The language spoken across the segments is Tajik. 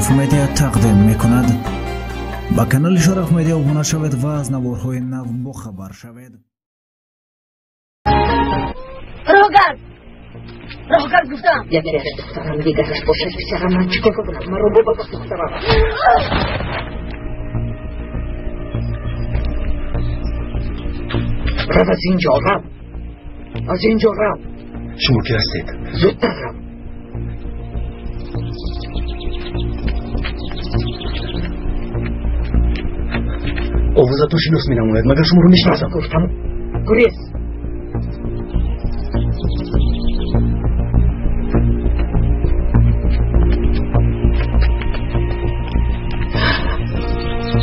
Шараф Медиа тақдим мекунад. Ба канали Шараф Медиа обуна шавед ва аз наворҳои нав бохабар шавед. Роҳгард! Роҳгард гуфтам! Яке аз духтарам дигараш бошад, писарам, ман чӣ кор кунам? Маро бубахш, духтарам. Рав аз ин ҷо, рав! Аз ин ҷо рав! Шумо ки ҳастед? Зудтар рав! Овозатон шинос менамояд, магар шуморо мешиносам? Гуфтам, гурез!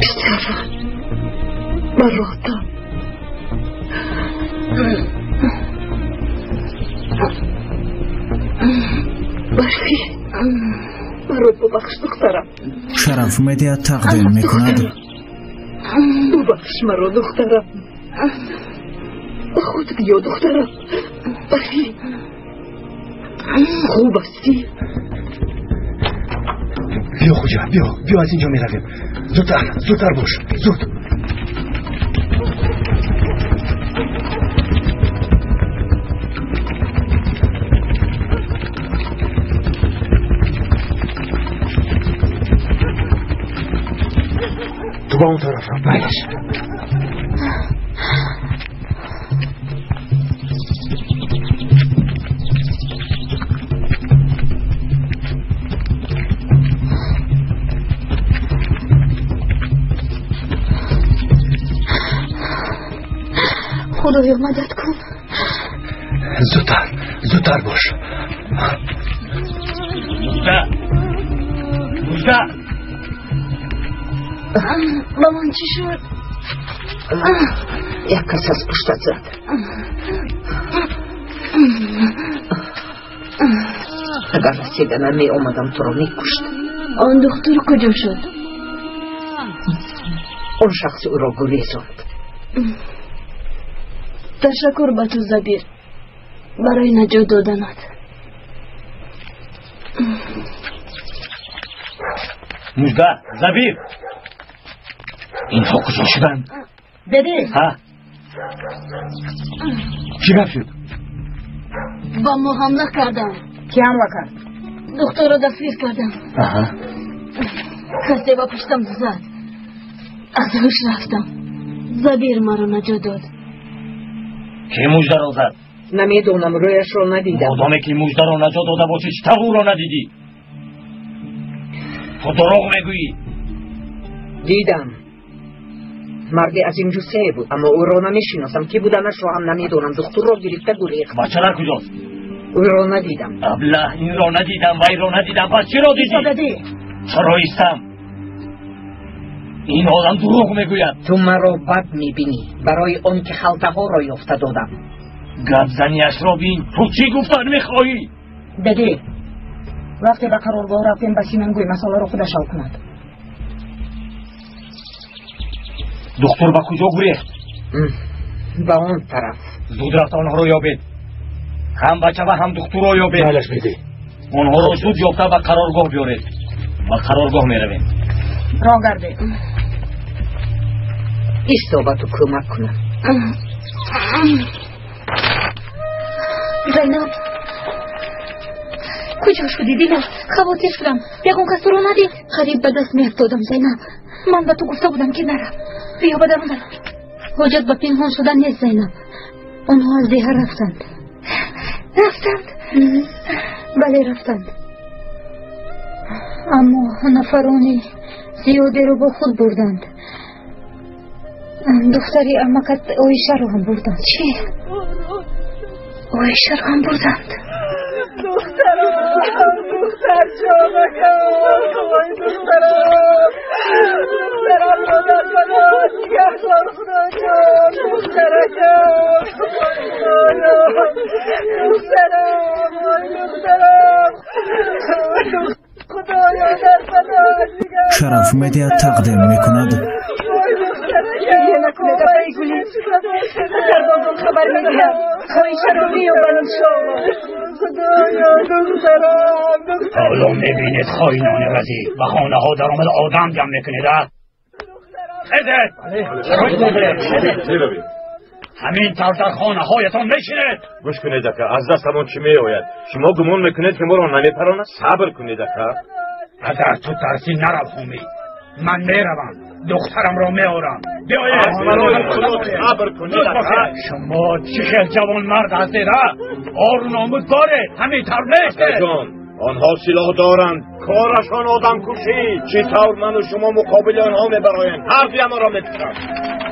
Писарам, баротам. Барфи, маро бубахш, духтарам. Шараф Медиа тақдим мекунад. Бубахш маро, духтарам. Ба худ биё, духтарам. Барфи, хуб ҳастӣ? Биё, хуҷа, биё, биё, аз ин ҷо меравем. Зудтар, зудтар бош, зуд. Ту ба он тараф рав, майлаш. Худоё, мадад кун. Зудтар, зудтар бош. Мужда! Мужда! Ба ман чӣ шуд? Як кас аз пуштат зад. Агар расида намеомадам, туро мекушт. Он духтур куҷо шуд? Он шахс ӯро гурезонд. Ташаккур ба ту, Забир, барои наҷот доданат. Мужда, Забир! Инҳо куҷо шуданд? Деде! Ҳа? Чӣ гап шуд? Ба мо ҳамла карданд. Кӣ ҳамла кард? Духтурро дастгир кардам. Аҳа. Касе ба пуштам зад. Аз ҳуш рафтам. Забир маро наҷот дод. Ки муждаро зад? Намедонам, рӯяшро надидам. Модоме ки муждаро наҷот дода бошӣ, чӣ тавр ӯро надидӣ? Ту дурӯғ мегӯӣ. Дидам. Марди азимҷуссае буд, аммо ӯро намешиносам. Ки буданашро ҳам намедонам. Духтурро гирифта гурехт. Бача дар куҷост? Ӯро надидам. Аблаҳ, инро надидам, вайро надидам. Пас чиро дидӣ? Дадӣ! Чаро истам? Ин одам дурӯғ мегӯяд. Ту маро бад мебинӣ барои он ки халтаҳоро ёфта додам. Гапзаниашро бин. Ту чӣ гуфтан мехоҳӣ? Дадӣ, вақте ба қароргоҳ рафтем, ба Синан гӯй масъаларо худаш ҳал кунад. Духтур ба куҷо гурехт? Ба он тараф. Зуд рафта онҳоро ёбед. Ҳам бача ва ҳам духтурро ёбед. Майлаш, медӣ. Онҳоро зуд ёфта ба қароргоҳ биёред. Ба қароргоҳ меравем. Роҳ гарде. Исто, ба ту кӯмак кунам. Зайнаб, куҷо шудӣ, дилам? Хавотир шудам. Ягон кас туро надид? Қариб ба даст меафтодам, Зайнаб. Ман ба ту гуфта будам, ки нарав. Биё ба дарун даро. Ҳоҷат ба пинҳон шудан нест, Зайнаб. Онҳо аз деҳа рафтанд. Рафтанд? Бале, рафтанд. Аммо нафарони зиёдеро бо худ бурданд. Духтари амакат Оишаро ҳам бурданд. Чӣ? Оишаро ҳам бурданд. Духтарам, духтарҷонакам, ой духтарам, духтарамро дар паноҳ нигаҳдор, Худоҷон, духтаракам, Худоё, духтарам, ой духтарам, Худоё, дар паноҳ нигаҳдор. Шараф Медиа тақдим мекунад. Гиря накунед, апаи Гулӣ. Сарбозон хабар медиҳанд. Оишаро меёбанд иншоалло. Худоё, духтарам, духтарам. Ҳоло мебинед хоинони разӣ ба хонаҳо даромада одам ҷамъ мекунед, а? Хезед! Меравем. Ҳамин тавр дар хонаҳоятон мешинед. Гӯш кунед, ака, аз дастамон чӣ меояд? Шумо гумон мекунед, ки моро намепаронад? Сабр кунед, ака. Агар ту тарсӣ, нарав, Ҳомид. Ман меравам, духтарамро меорам. Биёед. Сабр кунед, ака. Шумо чӣ хел ҷавонмард ҳастед, а? Ору номус доред, ҳамин тавр меистед. Акаҷон, онҳо силоҳ доранд, корашон одамкушӣ. Чӣ тавр ману шумо муқобили онҳо мебароем? Ҳар дуямонро мекушанд.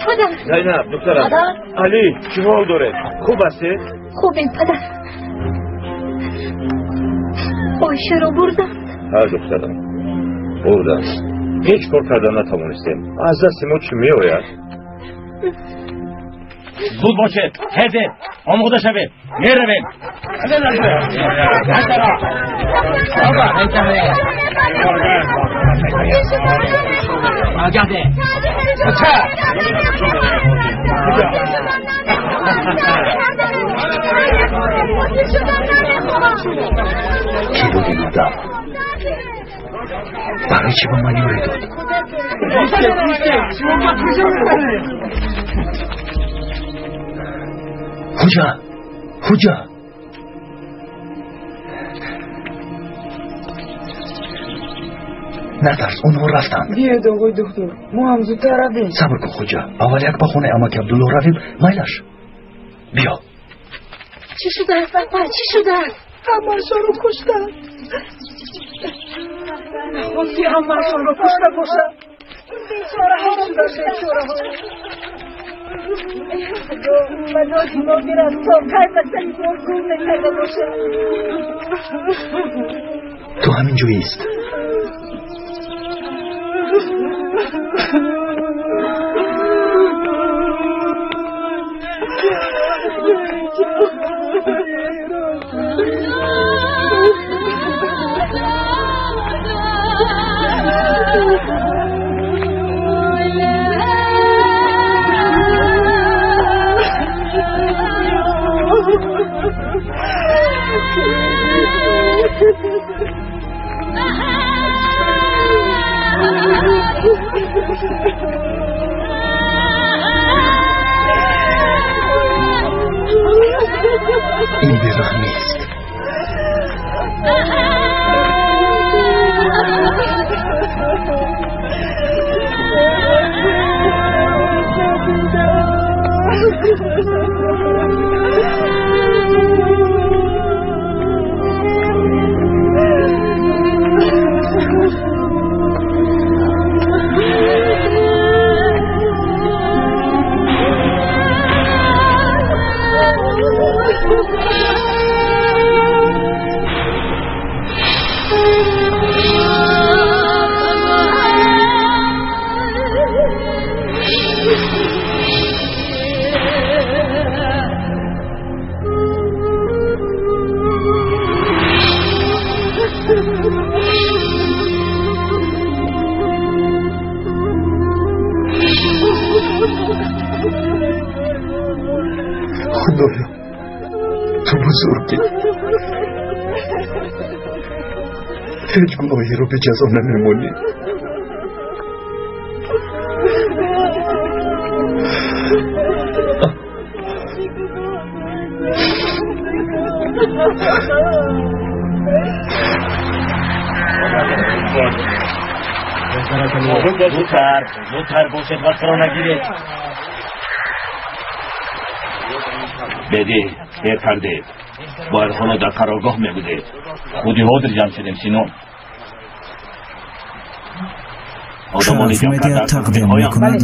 Падар. Зайнаб, духтарам. Падар. Алӣ, чӣ ҳол доред? Хуб ҳастед? Хубем, падар. Оишаро бурданд. Ҳа, духтарам, бурданд. Ҳеҷ кор карда натавонистем. Аз дасти мо чӣ меояд? Зуд бошед, хезед, омода шавед, меравем. Кӣ буд ин одам? Барои чӣ ба ман ёрӣ дод? Хуҷа, Хуҷа, натарс, онҳо рафтанд. Биёед, оғои духтур, мо ҳам зудтар равем. Сабр кун, Хуҷа, аввал як ба хонаи амаки Абдулло равем, майлаш. Биё. Чӣ шудааст, апа, чӣ шудааст? Ҳамаашонро куштанд. Наход ки ҳамаашонро кушта бошад. Бечораҳо шуда, бечораҳо. Худо, ба доди мо бирас, то кай ба сари мо зулм мекарда бошад. Ту ҳамин ҷо ист. Ин бераҳм нест. Худоё, ту бузургӣ. Ҳеҷ гуноҳеро беҷазо намемонӣ. Зудтар, зудтар бошед, вақтро нагиред. Беди, дер кардед. Бояд ҳоло дар қароргоҳ мебудед. Худи ҳозир ҷамъ шудем, Сино. Шараф Медиа тақдим мекунад.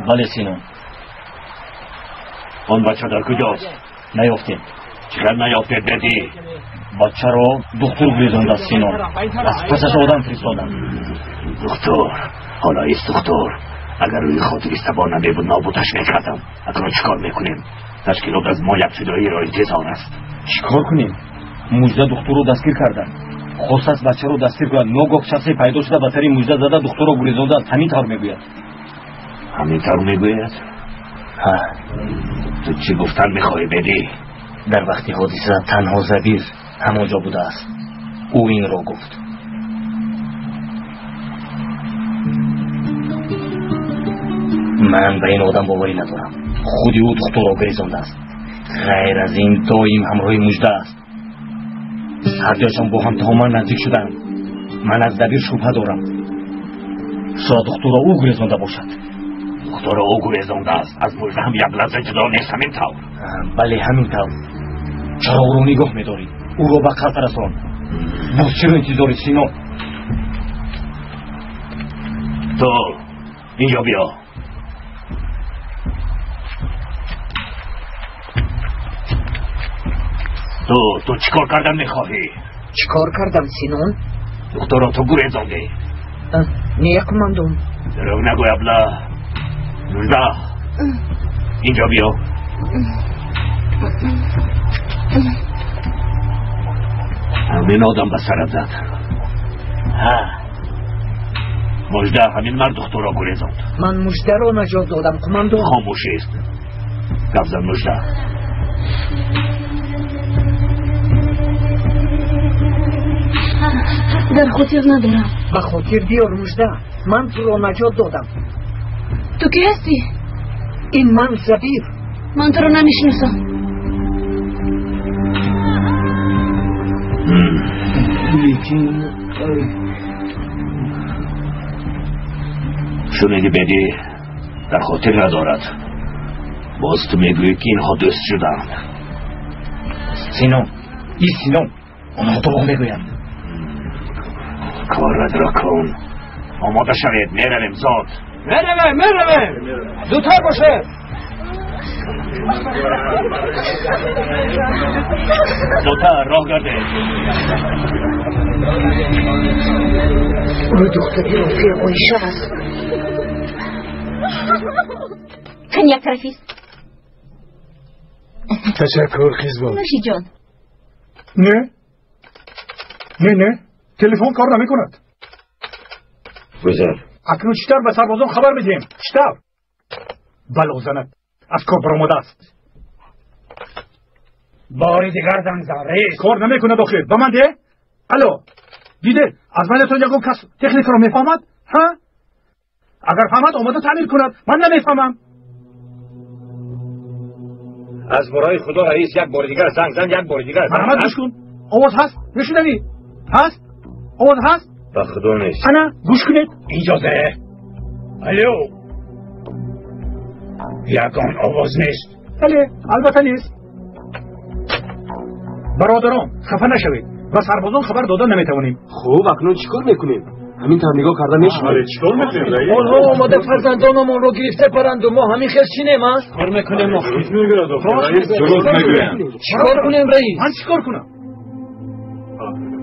Бале, Сино. Он бача дар куҷост? Наёфтем. Чӣ хел наёфтед, Беди? Бачаро духтур гурезондааст, Сино. Аз пасаш одам фиристодам. Духтур, ҳоло ист духтур. Агар рӯи хотири сабо намебуд, нобудаш мекардам. Акнун чӣ кор мекунем? Ташкилот аз мо як фидоиро интизор аст. Чӣ кор кунем? Мужда духтурро дастгир карданд. Хостааст бачаро дастгир кунад. Ногоҳ шахсе пайдо шуда, ба сари Мужда зада, духтурро гурезондааст. Ҳамин тавр мегӯяд. Ҳамин тавр мегӯяд? Ҳа. Ту чӣ гуфтан мехоҳӣ, Беди? Дар вақти ҳодиса танҳо Забир ҳамон ҷо будааст. Ӯ инро гуфт. Ман ба ин одам боварӣ надорам. Худи ӯ духтурро гирезондааст. Ғайр аз ин доим ҳамроҳи Мужда аст. Ҳардуяшон бо ҳам тамоман наздик шудаанд. Ман аз Забир шубҳа дорам. Шояд духтурро ӯ гурезонда бошад. Духтурро ӯ гурезондааст. Аз Мужда ҳам як лаҳза ҷудо нест, ҳамин тавр. Бале, ҳамин тавр. Чаро ӯро нигоҳ медорӣ? Ӯро ба қатл расон. Боз чиро интизорӣ, Сино? Ту инҷо биё. Ту чӣ кор кардан мехоҳӣ? Чӣ кор кардам, Синон? Духтурро ту гурезондӣ. Не, командон. Дурӯғ нагӯй, абла. Мужда, инҷо биё. Ҳамин одам ба сарат зад. Ҳа. Мужда, ҳамин мард духтурро гурезонд. Ман Муждаро наҷот додам, командон. Хомӯшист. Гап зан, Мужда. Дар хотир надорам. Ба хотир биёр, Мужда. Ман туро наҷот додам. Ту кӣ ҳастӣ? Ин ман Забир. Ман туро намешиносам. Лекин шуниди, беди дар хотир надорад. Боз ту мегӯӣ, ки инҳо дӯст шуданд. Сино, и Сино, онҳо дурӯғ мегӯянд. Корро кун. Омода шавед, меравем зод. Меравем, меравем. Зудтар бошед. Зудтар роҳ гардед. Ӯ духтари Рофеъ Оиша аст. Кани як тарафист. Ташаккур, қизбон. Нӯшиҷон. Не, не, не, телефон кор намекунад. Гузар. Акнун чӣ тавр ба сарбозон хабар медиҳем? Чӣ тавр? Балозанат аз кор баромадааст. Бори дигар занг зан, раис. Кор намекунад охир. Ба ман де? Алло, диде, аз байнатон ягон кас техникаро мефаҳмад? Ҳа? Агар фаҳмад, омада таъмир кунад. Ман намефаҳмам. Аз барои худо, раис, як бори дигар занг зан, як бори дигар. Марҳамат, гӯш кун. Овоз ҳаст? Мешунавӣ? Ҳаст? Овоз ҳаст? Ба худо нест. Ана, гӯш кунед. Иҷоза. Алло. Ягон овоз нест. Бале, албатта нест. Бародарон, хафа нашавед. Ба сарбозон хабар дода наметавонем. Хуб, акнун чӣ кор мекунем? Ҳамин тавр нигоҳ карда мешавем. Чӣ кор мекунем, раис? Онҳо омода фарзандонамонро гирифта баранду мо ҳамин хел чинем, а? Кор мекунем мо. Дуруст мегӯям. Чӣ кор кунем, раис? Ман чӣ кор кунам?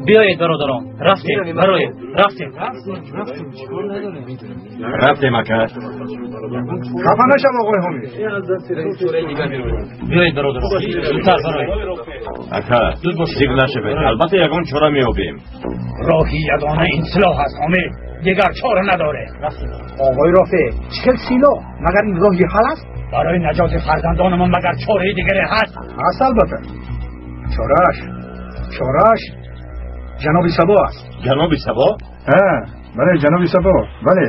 Биёед, бародарон, рафтем, бароед, рафтем. Рафтем, ака. Хафа нашав, оғои Ҳомид. Биёед, бародарон, зудтар бароед. Ака, зиқ нашавед. Албатта ягон чора меёбем. Роҳи ягона ин силоҳ аст, Ҳомид. Дигар чора надорем. Оғои Рофеъ, чӣ хел силоҳ? Магар ин роҳи ҳал аст? Барои наҷоти фарзандонамон магар чораи дигаре ҳаст? Ҳаст, албатта. Чорааш, чорааш ҷаноби Сабо аст. Ҷаноби Сабо? Ҳа, бале, ҷаноби Сабо, бале.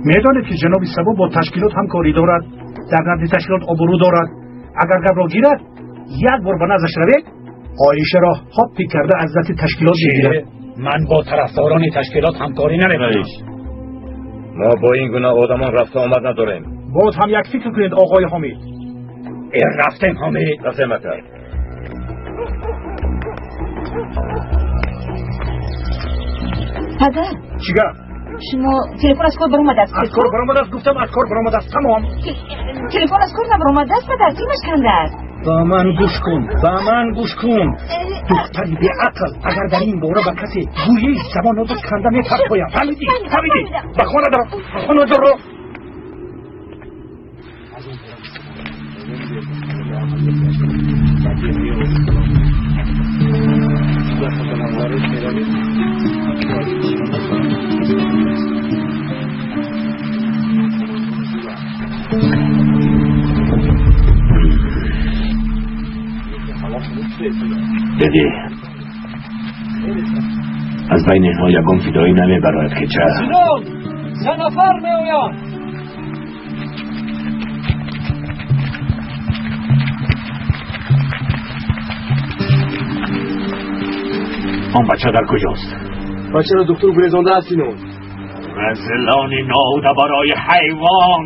Медонед, ки ҷаноби Сабо бо ташкилот ҳамкорӣ дорад, дар назди ташкилот обрӯ дорад. Агар гапро гирад, як бор ба наздаш равед, Оишаро ҳоппи карда аз дасти ташкилот мегирад. Ман бо тарафдорони ташкилот ҳамкорӣ намекунам. Раис, мо бо ин гуна одамон рафта омад надорем. Боз ҳам як фикр кунед, оғои Ҳомид. Рафтем, Ҳомид. Рафтем, ака. Падар. Чӣ гап? Шумо телефон аз кор баромадааст. Аз кор баромадааст, гуфтам, аз кор баромадааст, тамом. Телефон аз кор набаромадааст, падар, симаш кандааст. Ба ман гӯш кун, ба ман гӯш кун. Духтари беақл, агар дар ин бора ба касе гӯӣ, забонотро канда мепартоям. Фаҳмидӣ? Фаҳмидӣ? Ба хона даро, ба хона даро. Деди, аз байни инҳо ягон фидоӣ намебарояд ки ча. Синон, се нафар меоянд. Он бача дар куҷост? Бачаро духтур гурезондааст, Синон. Разилони ноуда барои ҳайвон!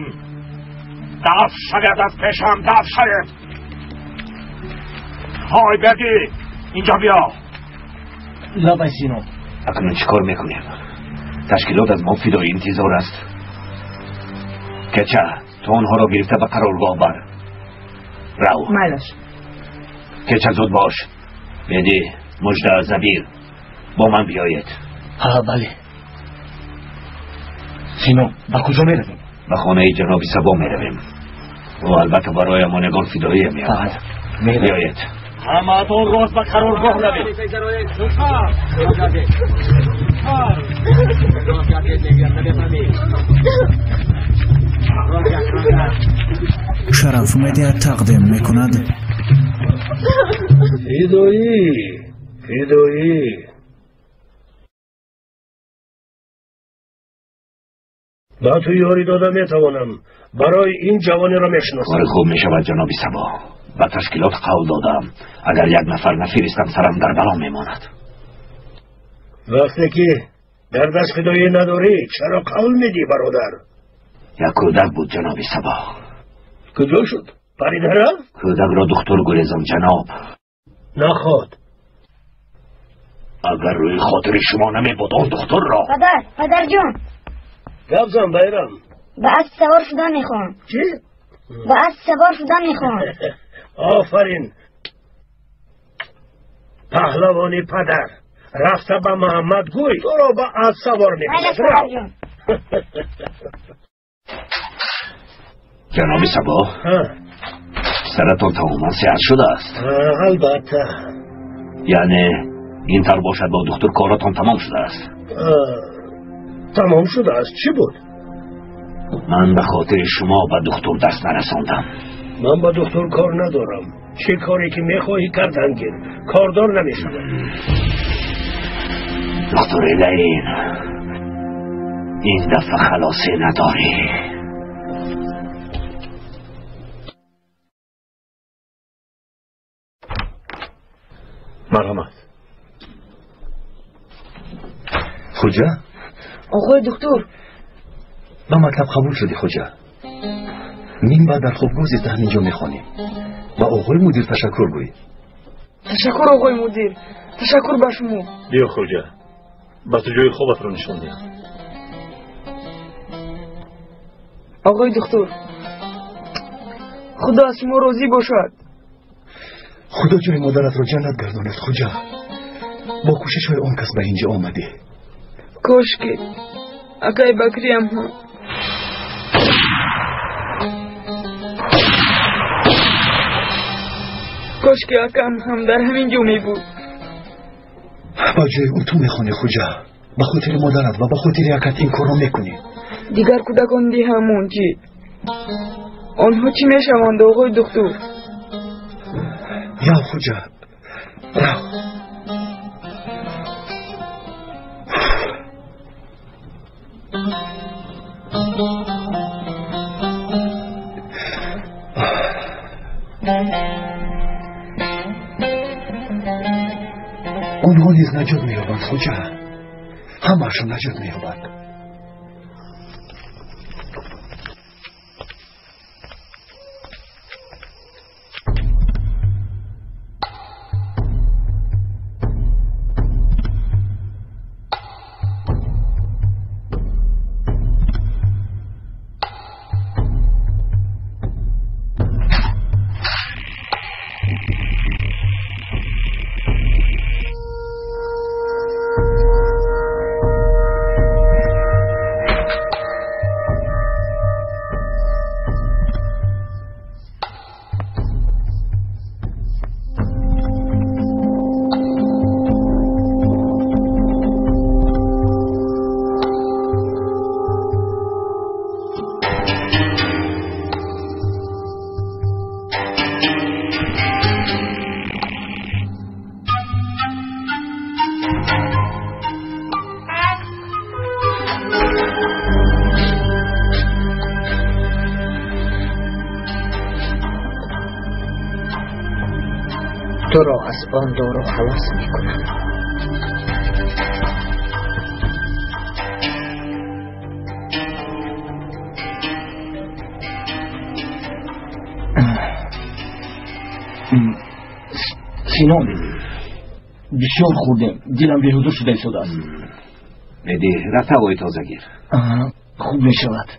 Дафт шавед аз пешам, дафт шавед! Ҳой Бердӣ, инҷо биё. Лабай, Синон. Акнун чӣ кор мекунем? Ташкилот аз мо фидоӣ интизор аст. Кеча, ту онҳоро гирифта ба қароргоҳ бар. Рав. Майлаш. Кеча, зуд бош. Беди, Мужда, Забир, бо ман биёед. Ҳа, бале. Синон, ба куҷо меравем? Ба хонаи ҷаноби Сабо меравем. Ӯ албатта бароямон ягон фидоие меёбад. Биёед. Ҳамаатон рост ба қароргоҳ равед. Шараф Медиа тақдим мекунад. Фидоӣ, фидоӣ. Ба ту ёрӣ дода метавонам. Барои ин ҷавонеро мешиносам. Кори хуб мешавад, ҷаноби Сабо. Ба ташкилот қавл додам. Агар як нафар нафиристам, сарам дар бало мемонад. Вақте ки дар даст фидоӣ надорӣ, чаро қавл медиҳӣ, бародар? Як кӯдак буд, ҷаноби Сабо. Куҷо шуд? Парида рафт? Кӯдакро духтур гурезон, ҷаноб. Наход. Агар рӯи хотири шумо намебуд, он духтурро. Падар, падарҷон. Гап зан, Байрам. Ба асп савор шудан мехоҳам. Чӣ? Ба асп савор шудан мехоҳам. Офарин. Паҳлавони падар. Рафта ба Муҳаммад гӯй, туро ба асп савор мекунад. Рав. Ҷаноби Сабо, саратон тамоман сиҳат шудааст. Албатта. Яъне ин тавр бошад, бо духтур коратон тамом шудааст. Тамом шудааст. Чӣ буд? Ман ба хотири шумо ба духтур даст нарасондам. Ман ба духтур кор надорам. Чӣ коре ки мехоҳӣ кардан гир. Кордор намешавад. Духтури лаин, ин дафъа халосӣ надорӣ. Марҳамат. Хуҷа? Оғои духтур. Ба мактаб қабул шудӣ, Хуҷа. Мин баъд дар хобгоҳ зиста ҳамин ҷо мехонем. Ба оғои мудир ташаккур гӯй. Ташаккур, оғои мудир. Ташаккур ба шумо. Биё, Хуҷа. Ба ту ҷои хобатро нишон диҳам. Оғои духтур, Худо аз шумо розӣ бошад. Худо ҷои модаратро ҷаннат гардонад, Хуҷа. Бо кӯшишҳои он кас ба ин ҷо омадӣ. Кошки акай Бакриям ҳам. Кошки акам ҳам дар ҳамин ҷо мебуд. Ба ҷои ӯ ту мехонӣ, Хуҷа. Ба хотири модарат ва ба хотири акат ин корро мекунӣ. Дигар кӯдакон диҳамон чӣ? Онҳо чӣ мешаванд, оғои духтур? Рав, Хуҷа, рав. Онҳо низ наҷот меёбанд, Хуҷа. Ҳамаашон наҷот меёбанд. Туро аз он дору халос мекунам. Синон, бисёр хӯрдем, дилам беҳузур шуда истодааст. Беди, рафта ҳавои тоза гир. Хуб мешавад.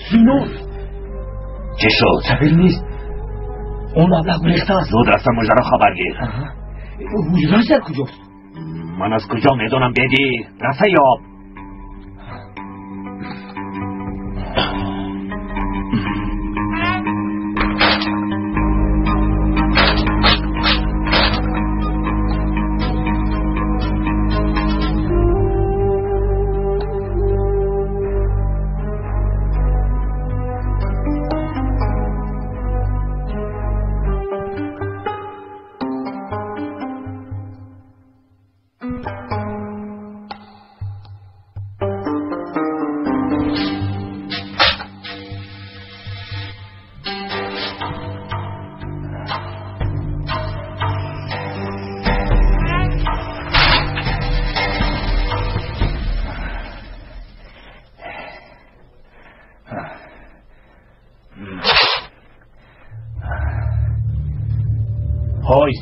Синон, чӣ шуд? Сабир нест. Он маблағ гурехтааст. Зуд рафта муждаро хабар гир. Ҳуҷраш дар куҷост? Ман аз куҷо медонам, беди? Рафта ёб. ҳой.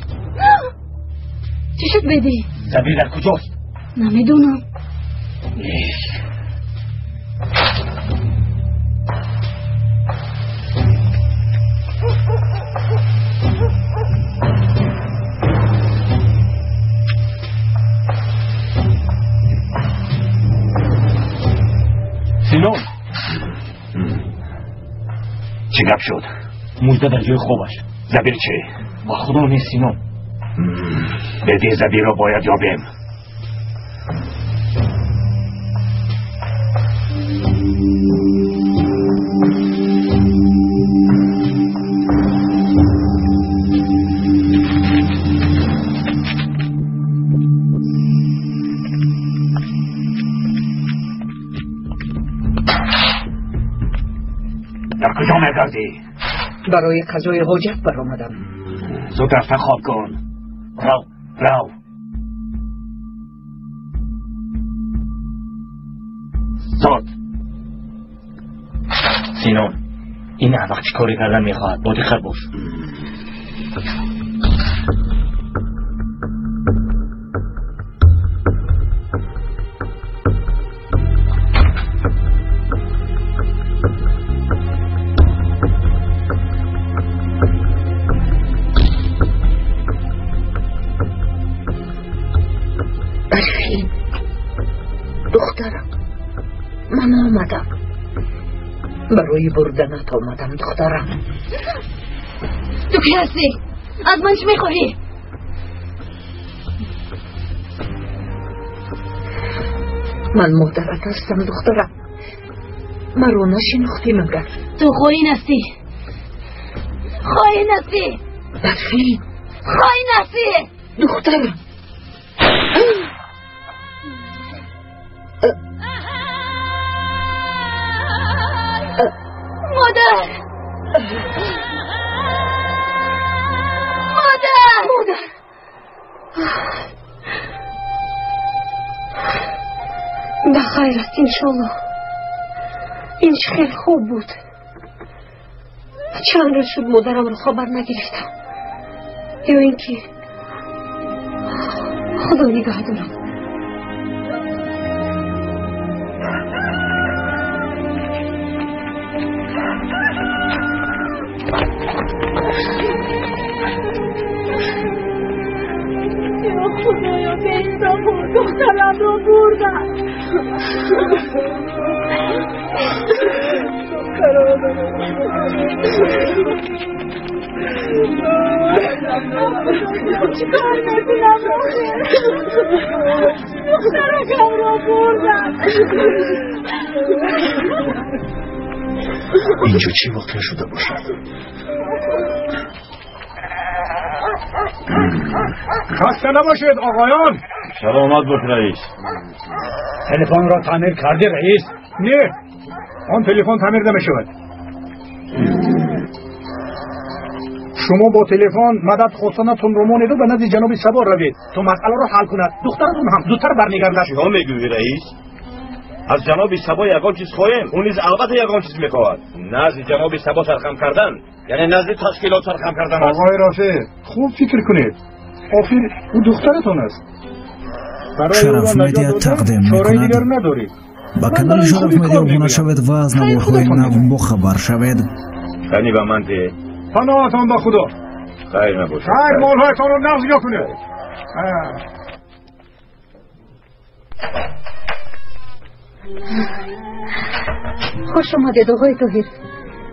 Чӣ шуд, беди? Забир дар куҷост? Намедонам. Синон, чӣ гап шуд? Мужда дар ҷои хобаш. Забир чӣ? Ба худо нест, Синон. Беди, Забирро бояд ёбем. Дар куҷо мегардӣ? Барои қазои ҳоҷат баромадам. Зуд рафта хоб кун. Рав, рав. Зуд. Синон, ин аҳмақ чӣ коре кардан мехоҳад? Бо диққат бош. Барфин, духтарам, ман омадам. Барои бурданат омадам, духтарам. Ту кӣ ҳастӣ? Аз ман чӣ мехоҳӣ? Ман модарат ҳастам, духтарам. Маро нашинохтӣ магар? Ту хоин ҳастӣ. Хоин ҳастӣ. Барфин, хоин ҳастӣ. Духтарам. Модар! Модар! Модар! Ба хайр аст, иншоллоҳ. Ин чӣ хел хуб буд. Чанд рӯз шуд модарамро хабар нагирифтам. Ё ин ки худо нигаҳ дорад. Худоё, беҳсабур. Духтарамро бурданд. Чикор мекунам охир? Духтаракамро бурданд. Инҷо чӣ воқеа шуда бошад? Хаста набошед, оғоён. Саломат бош, раис. Телефонро таъмир кардӣ, раис? Не, он телефон таъмир намешавад. Шумо бо телефон мадад хостанатонро монеду ба назди ҷаноби Сабо равед, то масъаларо ҳал кунад. Духтаратон ҳам зудтар бармегардад. Чиҳо мегӯӣ, раис? Аз ҷаноби Сабо ягон чиз хоҳем, ӯ низ албатта ягон чиз мехоҳад. Назди ҷаноби Сабо сархам кардан, яъне назди ташкилот сархам кардан аст. Оғои Рафеъ, хуб фикр кунед. Охир ӯ духтаратон аст. Шараф Медиа тақдим мекунад. Ба канали Шараф Медиа обуна шавед ва аз наворҳои нав бохабар шавед. Қани ба ман деҳ. Паноҳатон ба Худо. Хайр набошад. Хайр, молҳоятонро нағз нигоҳ кунед. Хуш омадед, оғои Тоҳир.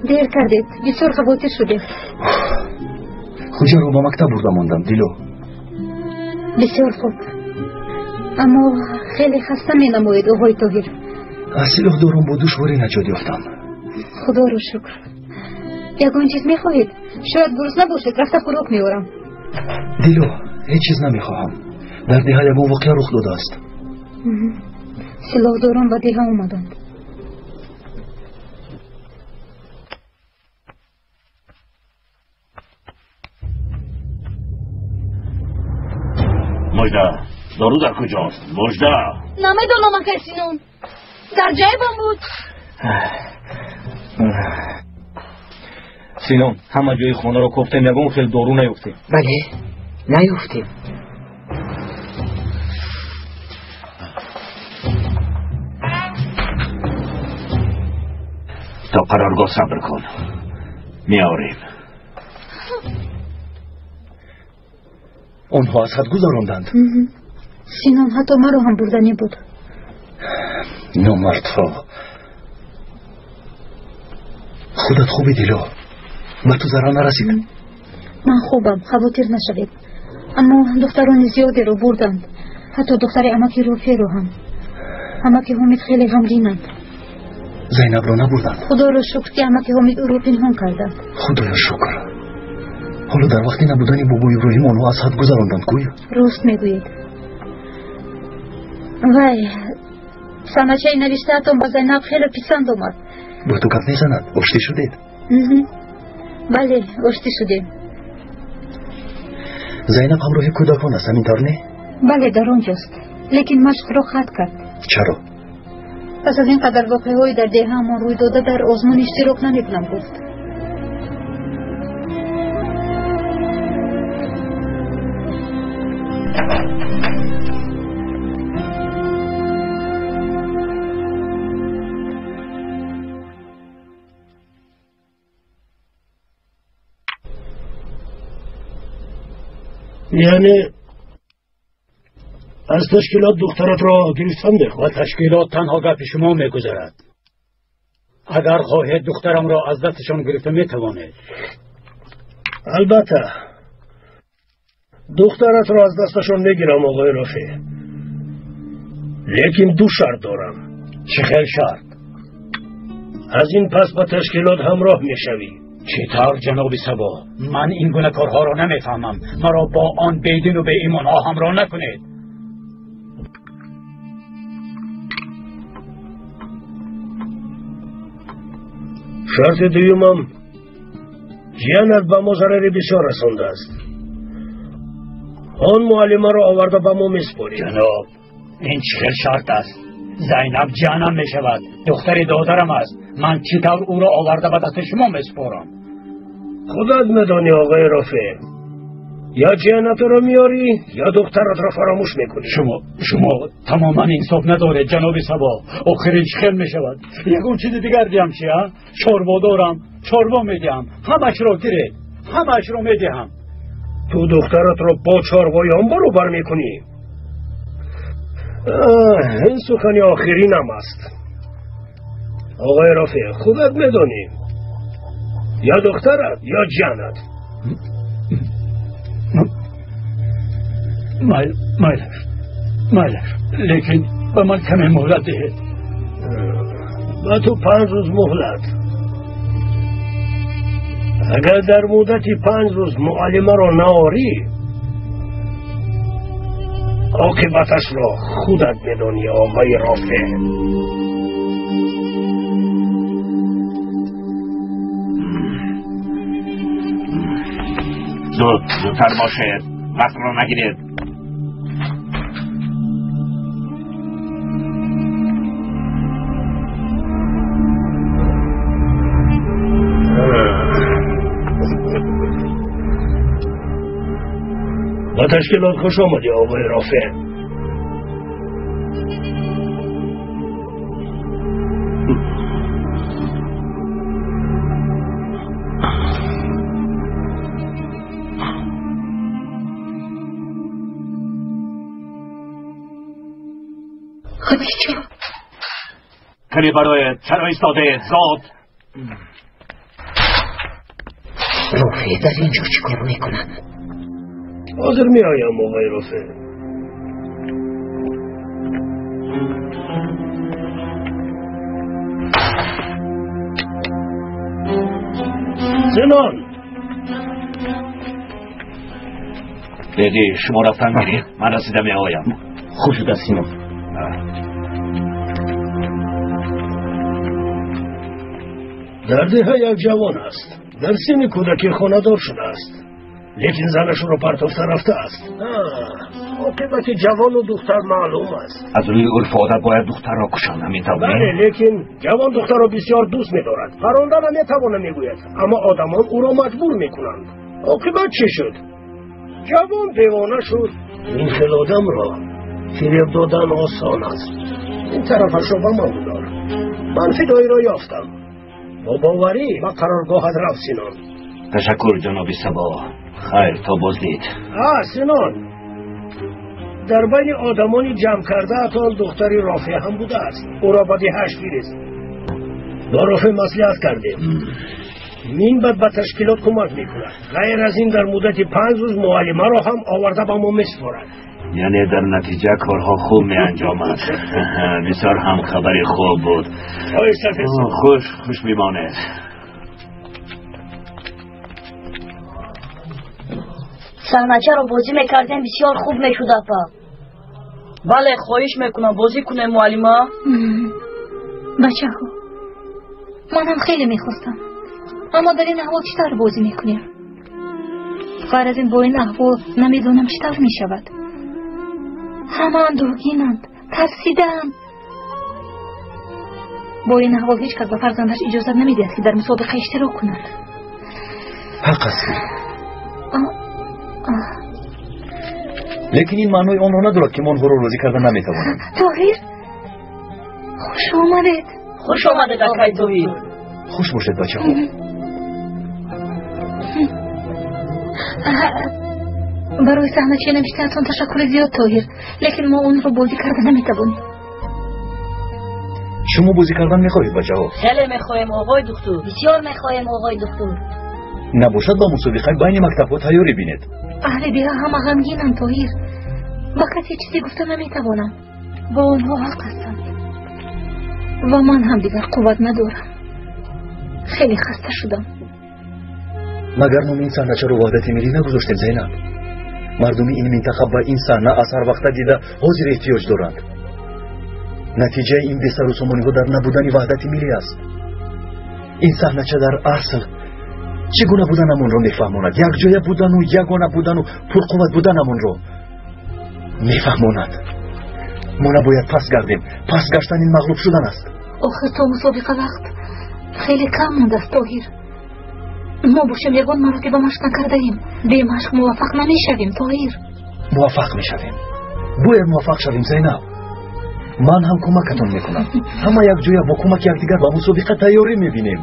Дер кардед, бисёр хавотир шудем. Хуҷаро ба мактаб бурда мондам, Дило. Бисёр хуб. Аммо хеле хаста менамоед, оғои Тоҳир. Аз силоҳдорон бо душворӣ наҷот ёфтам. Худоро шукр. Ягон чиз мехоҳед? Шояд гурусна бошед, рафта хӯрок меорам. Дило, ҳеҷ чиз намехоҳам. Дар деҳа ягон воқеа рух додааст. Силоҳдорон ба деҳа омаданд. Мужда, дору дар куҷост? Мужда! Намедонам, акай Синон. Дар ҷайбам буд. Синон, ҳама ҷои хонаро кофтем, ягон хел дору наёфтем. Бале, наёфтем. То қароргоҳ сабр кун, меорем. Онҳо аз ҳад гузаронданд. Синон ҳатто маро ҳам бурданӣ буд. Номардҳо. Худат хуби, Дило? Ба ту зарар нарасид? Ман хубам, хавотир нашавед. Аммо духтарони зиёдеро бурданд, ҳатто духтари амаки Рофеъро ҳам. Амаки Ҳомид хеле ғамгинанд. Зайнабро набурданд? Худоро шукр, ки амаки Ҳомид ӯро пинҳон карданд. Худоё шукр. Ҳоло дар вақти набудани бобои Иброҳим онҳо аз ҳад гузаронданд, гӯё. Рост мегӯед. Вай, саначаи навиштаатон ба Зайнаб хеле писанд омад. Бо ту гап мезанад? Оштӣ шудед? Бале, оштӣ шудем. Зайнаб ҳамроҳи кӯдакон аст, ҳамин тавр не? Бале, дар он ҷост. Лекин машқро хат кард. Чаро? Пас аз ин қадар воқеаҳои дар деҳаамон рӯй дода, дар озмун иштирок намекунам, гуфт. Яъне аз ташкилот духтаратро гирифтан мехоҳад? Ба ташкилот танҳо гапи шумо мегузарад. Агар хоҳед, духтарамро аз дасташон гирифта метавонед. Албатта, духтаратро аз дасташон мегирам, оғои Рофеъ. Лекин ду шарт дорам. Чӣ хел шарт? Аз ин пас ба ташкилот ҳамроҳ мешавӣ. Чӣ тавр, ҷаноби Сабо? Ман ин гуна корҳоро намефаҳмам. Маро бо он бедину беимонҳо ҳамроҳ накунед. Шарти дуюмам, ҷиянат ба мо зарари бисёр расондааст. Он муаллимаро оварда ба мо месупорӣ. Ҷаноб, ин чӣ хел шарт аст? Зайнаб ҷиянам мешавад, духтари додарам аст. Ман чӣ тавр ӯро оварда ба дасти шумо месупорам? Худат медонӣ, оғои Рофеъ. Ё ҷиянатро меорӣ, ё духтаратро фаромӯш мекунӣ. Шумо тамоман инсоф надоред, ҷаноби Сабо. Охир ин чӣ хел мешавад? Ягон чизи дигар диҳам чи, а? Чорво дорам, чорво медиҳам. Ҳамаашро гиред, ҳамаашро медиҳам. Ту духтаратро бо чорвоён баробар мекунӣ? Ин сухани охиринам аст. Оғои Рафеъ, худат медонӣ, ё духтарат ё ҷанат. Майлаш, майлаш, лекин ба ман каме муҳлат диҳед. Ба ту 5 рӯз муҳлат. Агар дар муддати 5 рӯз муаллимаро наорӣ, оқибаташро худат медонӣ, оғои Рафеъ. Зуд, зудтар бошед, вақтро нагиред. Ба ташкилот хуш омадӣ, оғои Рафеъ. Хадича, кани бароед, чаро истодаед? Зод. Рафеъ дар ин ҷо чӣ кор мекунад? Ҳозир меоям, оғои Рафеъ. Синон! Деди, шумо рафтан гиред, ман расида меоям. Хуб шудааст, Синон. Дар деҳа як ҷавон аст. Дар синни кӯдакӣ хонадор шудааст, лекин занашро партофта рафтааст. Оқибати ҷавону духтар маълум аст. Аз рӯи урфу одат бояд духтарро кушанд, ҳамин тавр? Бале, лекин ҷавон духтарро бисёр дӯст медорад. Паронда наметавона, мегӯяд, аммо одамон ӯро маҷбур мекунанд. Оқибат чӣ шуд? Ҷавон девона шуд. Ин хел одамро фиреб додан осон аст. Ин тарафашро ба ман гузор. Ман фидоиро ёфтам. Бо боварӣ ба қароргоҳат рафт, Синон. Ташаккур, ҷаноби Сабо. Хайр, то боздид. Синон, дар байни одамони ҷамъ кардаатон духтари Рафеъ ҳам будааст. Ӯро ба деҳаш фирист. Бо Рафеъ маслиҳат кардем. Минбаъд ба ташкилот кӯмак мекунад. Ғайр аз ин дар муддати 5 рӯз муаллимаро ҳам оварда ба мо месупорад. Яъне дар натиҷа корҳо хуб меанҷомад. Бисёр ҳам хабари хуб буд. Хуш хуш бимонед. Саҳначаро бозӣ мекардем, бисёр хуб мешуд, апа. Бале, хоҳиш мекунам, бозӣ кунем, муаллима. Бачаҳо, манам хеле мехостам, аммо дар ин аҳвол чӣ тавр бозӣ мекунем? Ғайр аз ин бо ин аҳвол намедонам чӣ тавр мешавад. Ҳама андӯҳгинанд, тарсидаанд. Бо ин аҳвол ҳеҷ кас ба фарзандаш иҷозат намедиҳад, ки дар мусобиқа иштирок кунад. Ҳақ аст. Лекин ин маънои онро надорад, ки мо онҳоро розӣ карда наметавонем. Тоҳир, хуш омадед. Хуш омадед, акай Тоҳир. Хуш бошед, бачаҳо. Барои саҳнача навиштаатон ташаккури зиёд, Тоҳир, лекин мо онро бозӣ карда наметавонем. Шумо бозӣ кардан мехоҳед, бачаҳо? Хеле мехоҳем, оғои духтур. Бисёр мехоҳем, оғои духтур. Набошад, ба мусобиқаи байни мактабҳо тайёрӣ бинед. Аҳли деҳа ҳама ғамгинанд, Тоҳир. Ба касе чизе гуфта наметавонам. Бо онҳо ҳақ ҳастанд ва ман ҳам дигар қувват надорам. Хеле хаста шудам. Магар номи ин саҳначаро ваҳдати миллӣ нагузоштем, Зайнаб? Мардуми ин минтақа ба ин саҳна аз ҳар вақта дида ҳозир эҳтиёҷ доранд. Натиҷаи ин бесарусомониҳо дар набудани ваҳдати миллӣ аст. Ин саҳнача дар асл чӣ гуна буданамонро мефаҳмонад, якҷоя будану ягона будану пурқувват буданамонро мефаҳмонад. Мо набояд пас гардем. Пас гаштан ин мағлуб шудан аст. Охир то мусобиқа вақт хеле кам мондааст, Тоҳир. Мо бошем ягон маротиба машқ накардаем. Бемашқ муваффақ намешавем, Тоҳир. Муваффақ мешавем. Бояд муваффақ шавем, Зайнаб. Ман ҳам кӯмакатон мекунам. Ҳама якҷоя бо кӯмаки якдигар ба мусобиқа тайёрӣ мебинем.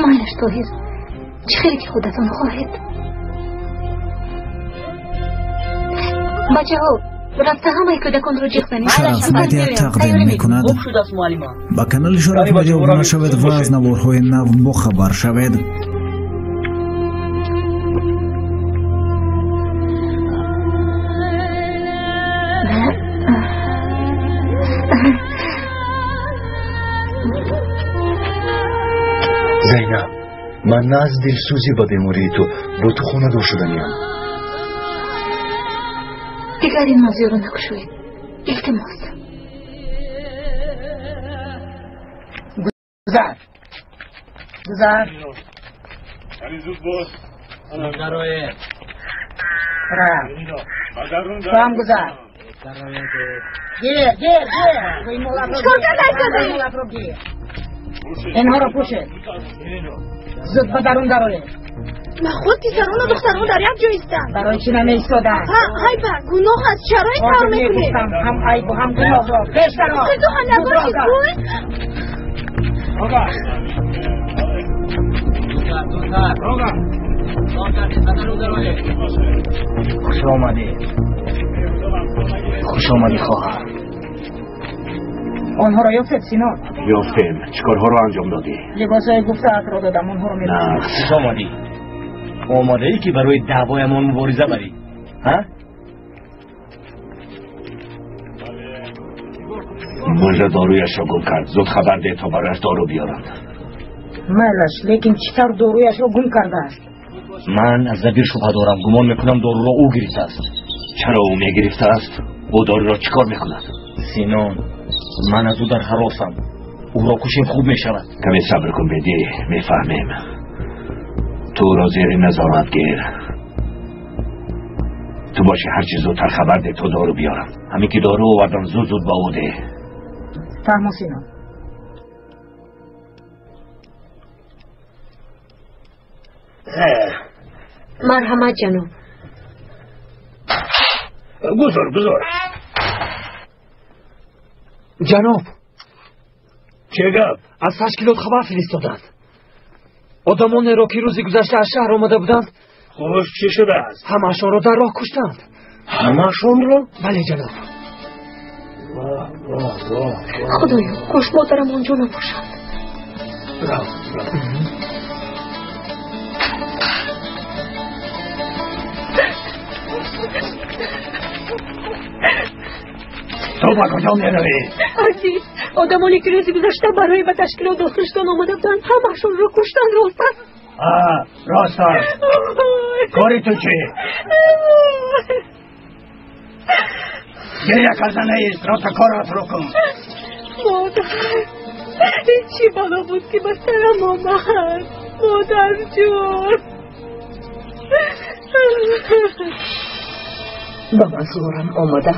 Майлаш, Тоҳир, чӣ хеле ки худатон хоҳед. Бачаҳо, Рафта ҳамаи кӯдаконро ҷиғ занед. Шараф Медиа тақдим мекунад. Хуб шудааст, муаллима. Ба канали Шараф Медиа обуна шавед ва аз наворҳои нав бохабар шавед. Зайнаб, ман на аз дилсӯзӣ ба бемории ту бо ту хонадор шуданиям. Дигар ин мавзӯъро накушоед, илтимос. Гузар, гузар. Зуд бош. Дароед. Рав. Ту ҳам гузар. Гир, гир, гир. Чикор кардаистодӣ? Гир. Инҳоро пӯшед. Зуд ба дарун дароед. Наход писарону духтарон дар як ҷо истанд. Барои чӣ намеистоданд? Ҳайба, гуноҳ аст. Чаро ин тавр мекунед? Ҳам айбу ҳам гуноҳро. Пеш даро. Ту ҳам набошӣ, гӯй. Хуш омадӣ. Хуш омадӣ, хоҳар. Онҳоро ёфтед, Сино? Ёфтем. Чӣ корҳоро анҷом додӣ? Либосҳои гуфтаатро додам, онҳоро мепӯшам. Хуш омадӣ. Омодаӣ ки барои даъвоямон мубориза барӣ? Ҳа? Мужда доруяшро гум кард. Зуд хабар деҳ то барояш дору биёранд. Майлаш, лекин чӣ тавр доруяшро гум кардааст? Ман аз Забир шубҳа дорам. Гумон мекунам доруро ӯ гирифтааст. Чаро ӯ мегирифтааст? Ӯ доруро чӣ кор мекунад? Синон, ман аз ӯ дар ҳаросам. Ӯро кушем хуб мешавад. Каме сабр кун, бедӣ, мефаҳмем. Ту ӯро зери назорат гир. Ту боши ҳарчи зудтар хабар деҳ то дору биёрам. Ҳамин ки дору овардам, зуд зуд ба ӯ деҳ. Фаҳмо, Синон. Марҳамат, ҷаноб. Гузор, гузор. Ҷаноб. Чӣ гап? Аз ташкилот хабар фиристоданд. Одамонеро ки рӯзи гузашта аз шаҳр омада буданд, Хуш, чӣ шудааст? Ҳамаашонро дар роҳ куштанд. Ҳамаашонро? Бале, ҷаноб. Худоё, кош модарам онҷо набошад. Рав, рав. Ту ба куҷо меравӣ? Азиз, одамоне ки рӯзи гузашта барои ба ташкилот дохил шудан омада буданд, ҳамаашонро куштанд, рост аст? Рост аст. Кори ту чӣ? Гиря карда неист, роста коратро кун. Модар, ин чӣ бало буд ки ба сарам омад? Модарҷон. Ба мазорам омада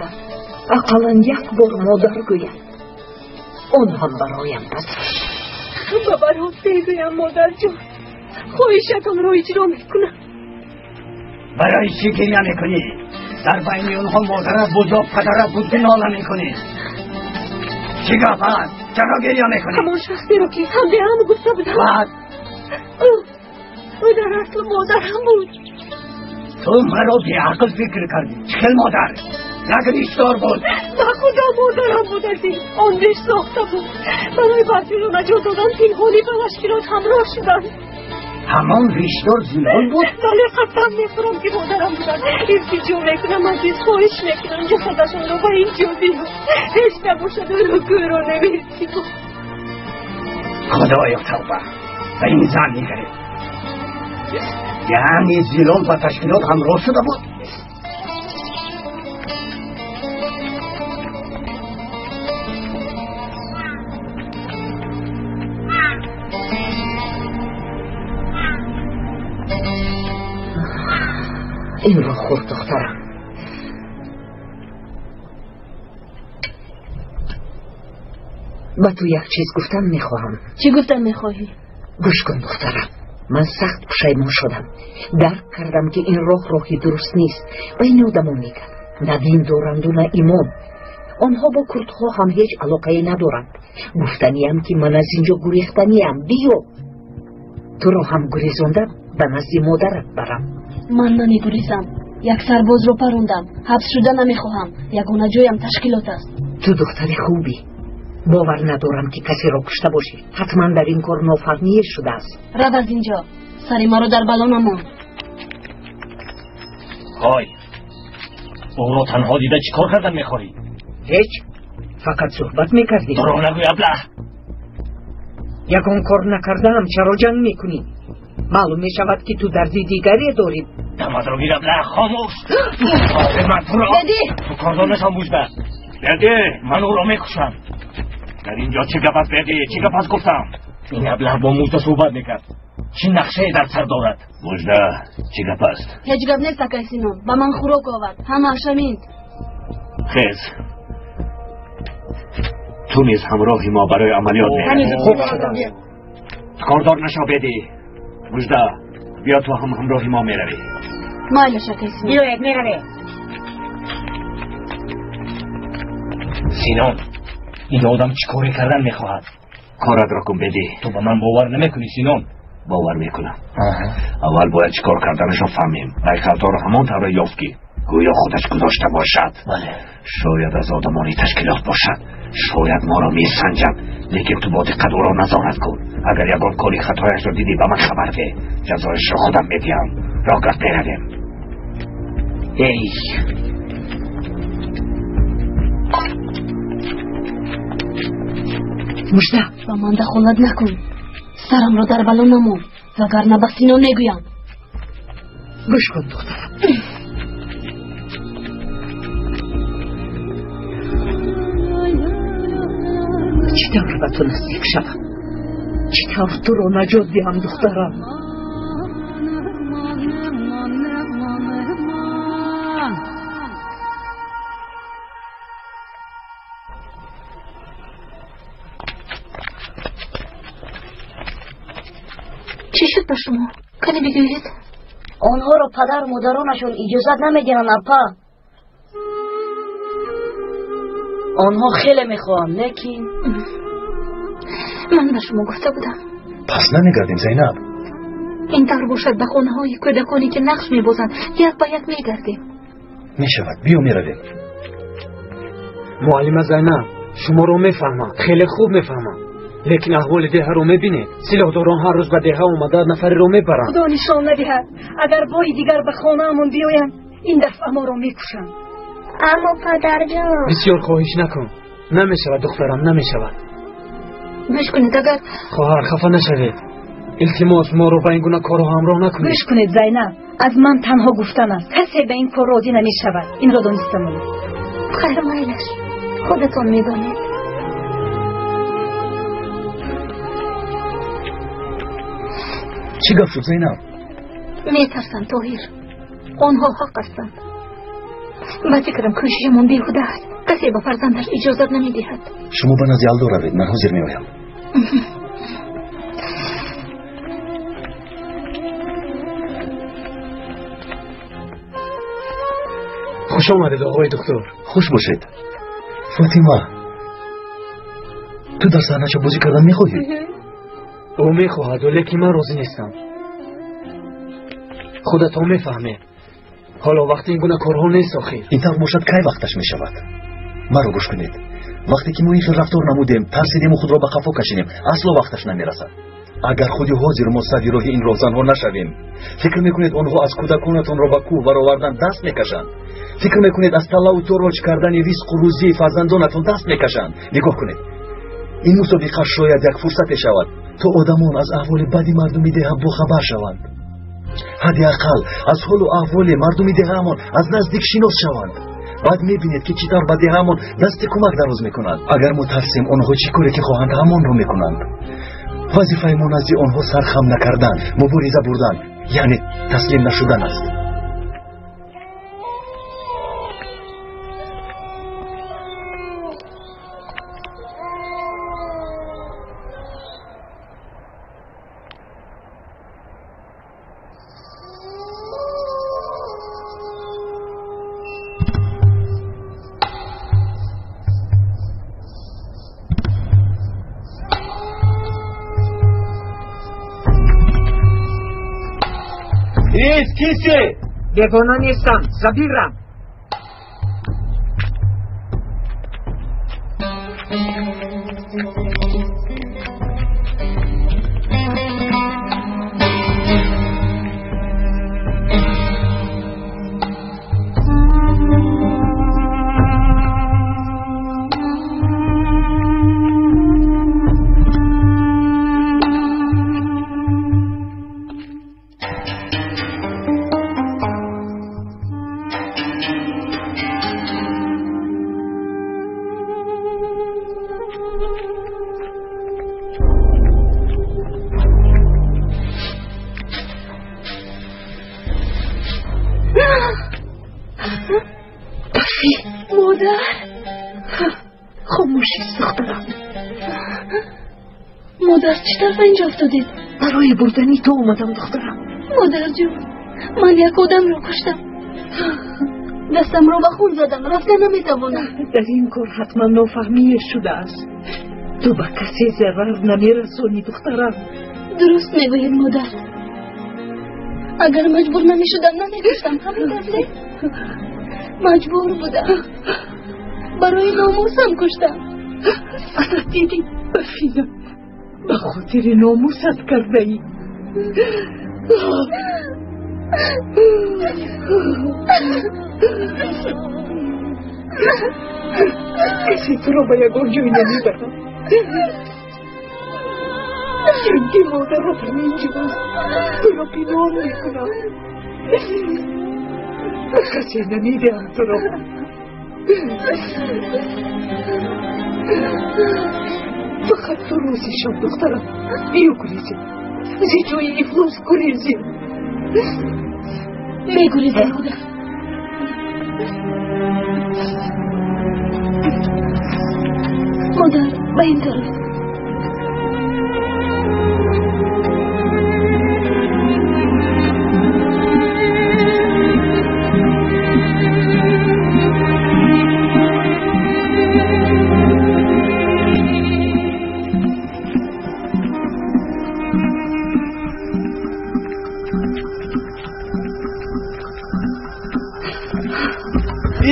ақаллан як бор модар гӯяд. Он ҳам бароям бас. Ба баром мегӯям, модарҷон, хоҳишатонро иҷро мекунам. Барои чӣ гиря мекунӣ? Дар байни онҳо модарат буд ё падарат буд ки нола мекунӣ? Чӣ гап аст? Чаро гиря мекунӣ? Ҳамон шахсеро ки ҳамдеҳам гуфта будам. Баъд? Ӯ дар асл модарам буд. Ту маро беақл фикр кардӣ. Чӣ хел модар? Як риштдор буд. Ба худо модарам буд, азиз. Он риш сохта буд. Барои баъзеро наҷот додан пинҳонӣ ба ташкилот ҳамроҳ шуданд. Ҳамон риштдор Зилол буд? Бале, қасам мехӯрам ки модарам буданд. Илтиҷо мекунам, азиз, хоҳиш мекунам ҷасадашонро ба ин ҷо биёр. Ҳеҷ набошад ӯро гӯро намерсиб. Худоё, тавба! Ба ин зан нигаред. Яъне Зилол ба ташкилот ҳамроҳ шуда буд? Инро хӯр, духтарам. Ба ту як чиз гуфтан мехоҳам. Чӣ гуфтан мехоҳӣ? Гӯш кун, духтарам. Ман сахт пушаймон шудам. Дарк кардам ки ин роҳ роҳи дуруст нест. Ба ин одамон мегӯяд на дин доранду на имон. Онҳо бо курдҳо ҳам ҳеҷ алоқае надоранд. Гуфтаниям ки ман аз инҷо гурехтаниям. Биё, туро ҳам гурезонда ба назди модарат барам. Ман намегурезам. Як сарбозро парондам. Ҳабс шуда намехоҳам. Ягона ҷоям ташкилот аст. Ту духтари хубӣ. Бовар надорам ки касеро кушта бошӣ. Ҳатман дар ин кор нофаҳмие шудааст. Рав аз инҷо. Сари маро дар бало намон. Ҳой, ӯро танҳо дида чӣ кор кардан мехоҳӣ? Ҳеҷ, фақат суҳбат мекардем. Дурӯғ нагӯй, аблаҳ. Ягон кор накардаам, чаро ҷанг мекунӣ? Маълум мешавад ки ту дарди дигаре дорӣ. Дамадро гир, аблаҳ, хомӯш. Ман туро Беди! Ту кордор нашав, Мужда. Беди! Ман ӯро мекушам. Дар инҷо чӣ гап аст, Беди? Чӣ гап аст гуфтам? Ин аблаҳ бо Мужда суҳбат мекард. Чӣ нақшае дар сар дорад? Мужда, чӣ гап аст? Ҳеҷ гап нест, акай Синон. Ба ман хӯрок овард. Ҳамааш ҳамин. Хез, ту низ ҳамроҳи мо барои амалиёт меравӣ. Хуб шудам. Кордор нашав, Беди. Мужда, биё ту ҳам ҳамроҳи мо меравӣ. Майлаш, акай Синон. Биёед, меравем. Синон, ин одам чӣ коре кардан мехоҳад? Коратро кун, Беди. Ту ба ман бовар намекунӣ, Синон. Бовар мекунам. Аввал бояд чӣ кор карданашро фаҳмем. Байқалтаро ҳамон тавре ёфт ки гӯё худаш гузошта бошад. Бале. Шояд аз одамони ташкилот бошад. Шояд моро месанҷад. Лекин ту бо диққат ӯро назорат кун. Агар ягон кори хатояшро дидӣ, ба ман хабар деҳ. Ҷазояшро худам медиҳам. Роҳ меравем. Эй, Мужда, ба ман дахолат накун. Сарамро дар бало намон, вагарна ба Синон мегӯям. Гӯш кун, духтарам. Чӣ тавр ба ту наздик шавам? Чӣ тавр туро наҷот диҳам, духтарам? Чӣ шуд ба шумо? Кане бигӯед. Онҳоро падару модаронашон иҷозат намедиҳанд, апа. Онҳо хеле мехоҳанд, лекин ман ба шумо гуфта будам. Пас намегардем, Зайнаб. Ин тавр бошад, ба хонаҳои кӯдаконе ки нақш мебозанд як ба як мегардем. Мешавад, биё меравем. Муаллима Зайнаб, шуморо мефаҳмам, хеле хуб мефаҳмам. Лекин аҳволи деҳаро мебинед. Силоҳдорон ҳар рӯз ба деҳа омада нафареро мебаранд. Худо нишон надиҳад. Агар бори дигар ба хонаамон биёянд, ин дафъа моро мекушанд. Аммо падарҷон, бисёр хоҳиш накун. Намешавад, духтарам, намешавад. Гӯш кунед, агар хоҳар, хафа нашавед. Илтимос, моро ба ин гуна корҳо ҳамроҳ накунед. Гӯш кунед, Зайнаб, аз ман танҳо гуфтан аст. Касе ба ин кор розӣ намешавад. Инро дониста монед. Хайр, майлаш, худатон медонед. Чӣ гап шуд, Зайнаб? Метарсам, Тоҳир. Онҳо ҳақ ҳастанд. Ба фикрам кӯшишамон беҳуда аст. Касе ба фарзандаш иҷозат намедиҳад. Шумо ба назди Алдо равед, ман ҳозир меоям. Хуш омадед, оғои духтур. Хуш бошед. Фотима, ту дар саҳнача бозӣ кардан мехоҳӣ? Ӯ мехоҳад, лекин ман розӣ нестам. Худатон мефаҳмед. Ҳоло вақти ин гуна корҳо нест, охир. Ин тавр бошад, кай вақташ мешавад? Маро гӯш кунед. Вақте ки мо ин хел рафтор намудем, тарсидему худро ба қафо кашидем, асло вақташ намерасад. Агар худи ҳозир мо сади роҳи ин роҳзанҳо нашавем, фикр мекунед онҳо аз кӯдаконатонро ба кӯҳ баровардан даст мекашанд? Фикр мекунед аз таллаву тороҷ кардани ризқу рӯзии фарзандонатон даст мекашанд? Нигоҳ кунед, ин мусобиқа шояд як фурсате шавад, то одамон аз аҳволи бади мардуми деҳа бохабар шаванд. Ҳадди ақал аз ҳолу аҳволи мардуми деҳаамон аз наздик шинос шаванд. Баъд мебинед ки чӣ тавр ба деҳаамон дасти кӯмак дароз мекунанд. Агар мо тарсем, онҳо чӣ коре ки хоҳанд ҳамонро мекунанд. Вазифаи мо назди онҳо сархам накардан, мубориза бурдан, яъне таслим нашудан аст. Киси? Девона нестам, Забирам. Модар, чӣ тарафа инҷо афтодед? Барои бурдани ту омадам, духтарам. Модарҷон, ман як одамро куштам. Дастамро ба хун задам, рафта наметавонам. Дар ин кор ҳатман нофаҳмие шудааст. Ту ба касе зарар намерасонӣ, духтарам. Дуруст мегӯед, модар. Агар маҷбур намешудам, намекуштам. Ҳамин тавр маҷбур будам. Барои номусам куштам. Ана дидӣ, Бафина, ба хотири номусат кардаӣ. Касе туро ба ягон ҷой намебарад. Чунки модарат ҳаминҷост, туро пинҳон мекунам. Ба касе намедиҳам туро. Фақат ту рӯзи шаб, духтарам, биё гурезем. Зи ҷои ифлос гурезем. Мегурезем, модар. Модар, ба ин тараф.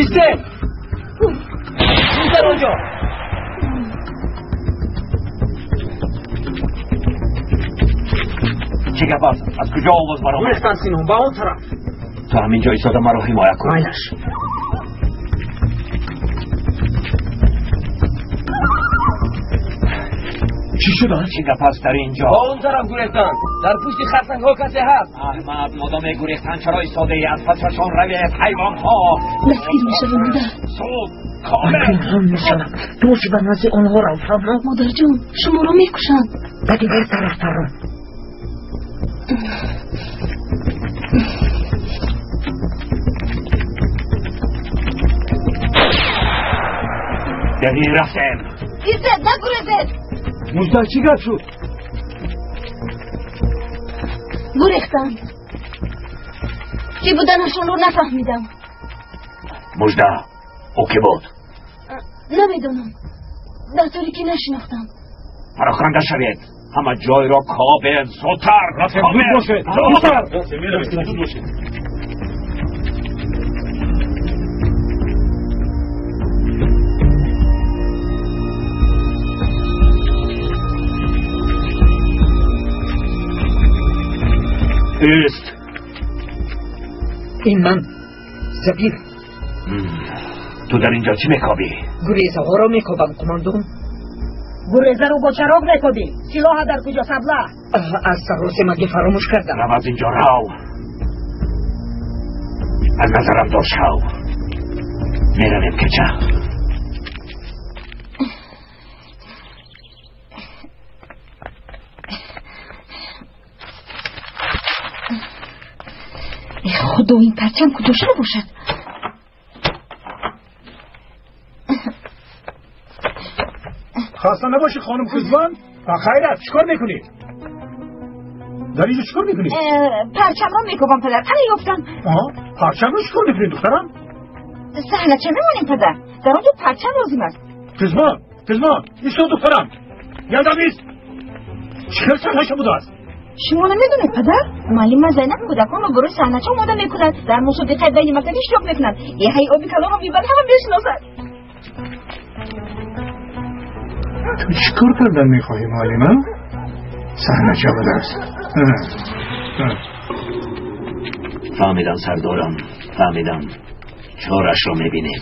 Истед! Дар онҷо! Чӣ гап аст? Аз куҷо овоз баромад? Гурехтан, Сино, ба он тараф. Ту ҳамин ҷо истода маро ҳимоя кун. Майлаш. Чӣ шудааст? Чӣ гап аст дар ин ҷо? Ба он тараф гурехтанд. Дар пушти харсангҳо касе ҳаст. Аҳмад, модоме гурехтан чаро истодаӣ? Аз пасашон равед, ҳайвонҳо! Дастгир мешавам, модар. Суд, Ман пинҳон мешавам. Ту ба назди онҳо рав, фаҳмо? Модарҷон, шуморо мекушанд. Ба дигар тараф парон. Дарин рафтем. Истед, нагурезед! Мужда, чӣ гап шуд? Гурехтанд. Чӣ буданашонро нафаҳмидам. Мужда, ӯ кӣ буд? Намедонам. Дар торикӣ нашинохтам. Пароханда шавед. Ҳама ҷойро кобед. Зудтар! Рафтем, зуд бошед! Зудтар! Зуд бошед. Ист! Ин ман, Забир. Ту дар ин ҷо чӣ мекобӣ? Гурезаҳоро мекобам, қумондон. Гурезаро бо чароғ мекобӣ. Силоҳа дар куҷо, сабла? Аз саросемагӣ фаромӯш кардам. Рав аз ин ҷо, рав! Аз назарам дур шав. Меравем кеча. Худо, ин парчам куҷо шуда бошад? Хаста набошӣ, хонум Қизбон. Хайрат, чӣ кор мекунӣ? Дар инҷо чӣ кор мекунӣ? Парчамро мекобам, падар. Ана ёфтам. Парчамро чӣ кор мекунӣ, духтарам? Саҳна ча мемонем, падар? Дар он ҷо парчам лозим аст. Қизбон, Қизбон, исто, духтарам. Ядам ист. Чӣ хел саҳнаша будааст? Шумо намедонед, падар? Муаллима Зайнаб кӯдаконро барои саҳнача омода мекунад. Дар мусобиқаи байни мактабӣ иштирок мекунад. Деҳаи оби калонро мебарад, ҳама мешиносад. Ту чӣ кор кардан мехоҳӣ, муаллима? Саҳнача будааст. Фаҳмидам, сардорам, фаҳмидам. Чорашро мебинем.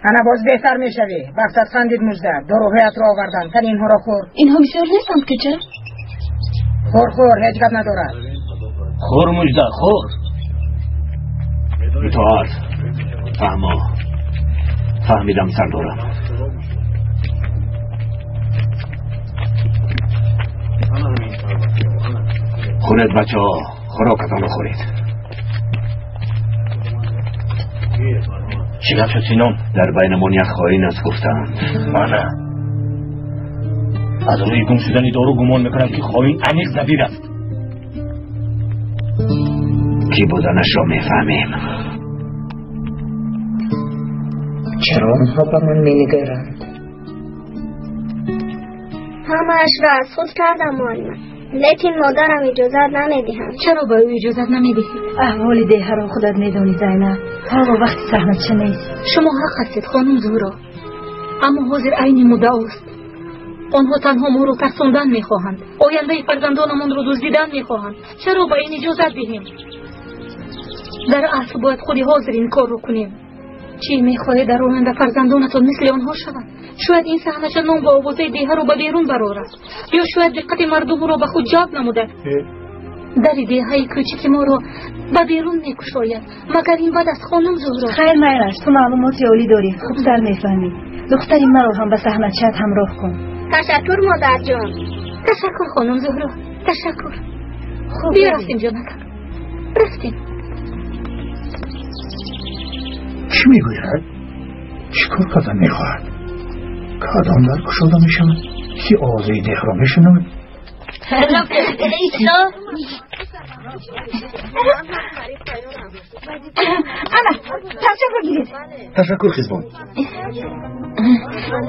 Ана боз беҳтар мешавӣ. Бахтат хандид, Мужда. Доруҳоятро овардам. Тани инҳоро хӯр. Инҳо бисёр нестанд, кӯча? Хӯр, хӯр, ҳеҷ гап надорад. Хӯр, Мужда, хӯр. Итоат. Фаҳмо. Фаҳмидам, сардорам. Хӯред, бачаҳо, хӯрокатонро хӯред. Чӣ гап шуд, Синон? Дар байнамон як хоин аст, гуфтаанд. Мана аз рӯи гум шудани дору гумон мекунам, ки хоин аниқ Забир аст. Кӣ буданашро мефаҳмем. Чаро онҳо ба ман менигаранд? Ҳамаашро аз худ кардам, муаллима, лекин модарам иҷозат намедиҳад. Чаро ба ӯ иҷозат намедиҳед? Аҳволи деҳаро худат медонӣ, Зайнаб. Ҳоло вақти саҳнача нест. Шумо ҳақ ҳастед, хонум Зуҳро, аммо ҳозир айни муддаост. Онҳо танҳо моро тарсондан мехоҳанд, ояндаи фарзандонамонро дуздидан мехоҳанд. Чаро ба ин иҷозат диҳем? Дар асл бояд худи ҳозир ин корро кунем. Чӣ мехоҳед дар оянда фарзандонатон мисли онҳо шаванд? Шояд ин саҳнача ном ва овозаи деҳаро ба берун барорад, ё шояд диққати мардумро ба худ ҷалб намуда дари деҳаи кӯчики моро ба берун мекушояд. Магар ин бад аст, хонум Зуҳро? Хайр, майлаш, ту маълумоти олӣ дорӣ, хубтар мефаҳмӣ. Духтари маро ҳам ба саҳначаат ҳамроҳ кун. Ташаккур, модарҷон. Ташаккур, хонум Зуҳро, ташаккур. Биё рафтем, ҷонакам, рафтем. Чӣ мегӯяд? Чӣ кор кардан мехоҳад? Кадом дар кушода мешавад? Ки овозаи деҳро мешунавад? Ана, парчамро гиред. Ташаккур, Қизбон.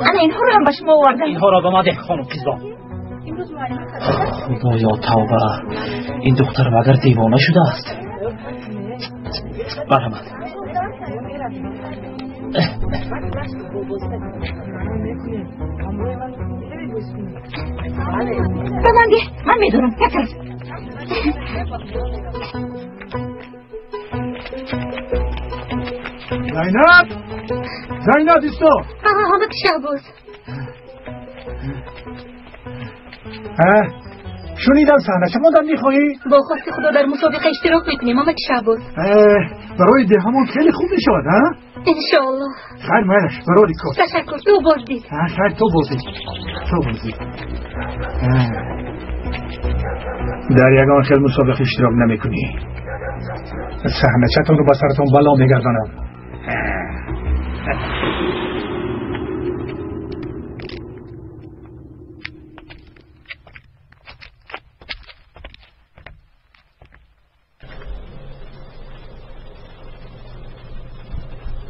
Ана инҳоро ҳам ба шумо овардам. Инҳоро ба ман деҳ, хонум Қизбон. Худоё, тавба! Ин духтар магар девона шудааст? Марҳамат. Ба ман деҳ, ман медонам. Як тараф. Зайнаб! Зайнаб, исто! Ҳамак Шаҳбоз. Шунидам саҳнача мондан мехоҳӣ? Бо хости Худо дар мусобиқа иштирок мекунем, ҳамак Шаҳбоз. Барои деҳамон хеле хуб мешавад, а? Иншоаллоҳ. Хайр, майлаш, барори кор. Ташаккур, ту боздид. Хайр, ту боздид. Ту боздид. Дар ягон хел мусобиқа иштирок намекунӣ. Саҳначатонро ба саратон бало мегардонам.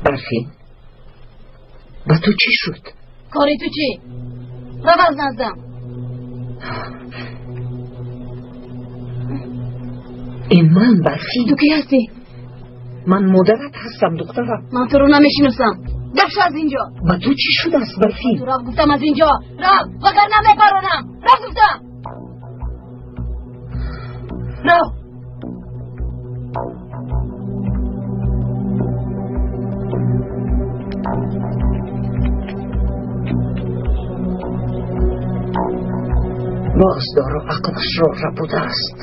Барфин, ба ту чӣ шуд? Кори ту чӣ? Рав аз наздам. Ин ман, Барфин. Ту кӣ ҳастӣ? Ман модарат ҳастам, духтарам. Ман туро намешиносам. Даф шо аз инҷо. Ба ту чӣ шудааст, Барфин? Ту рав гуфтам аз инҷо. Рав, вагарна мепаронам. Рав гуфтам. Рав. Боз дору ақлашро рабудааст.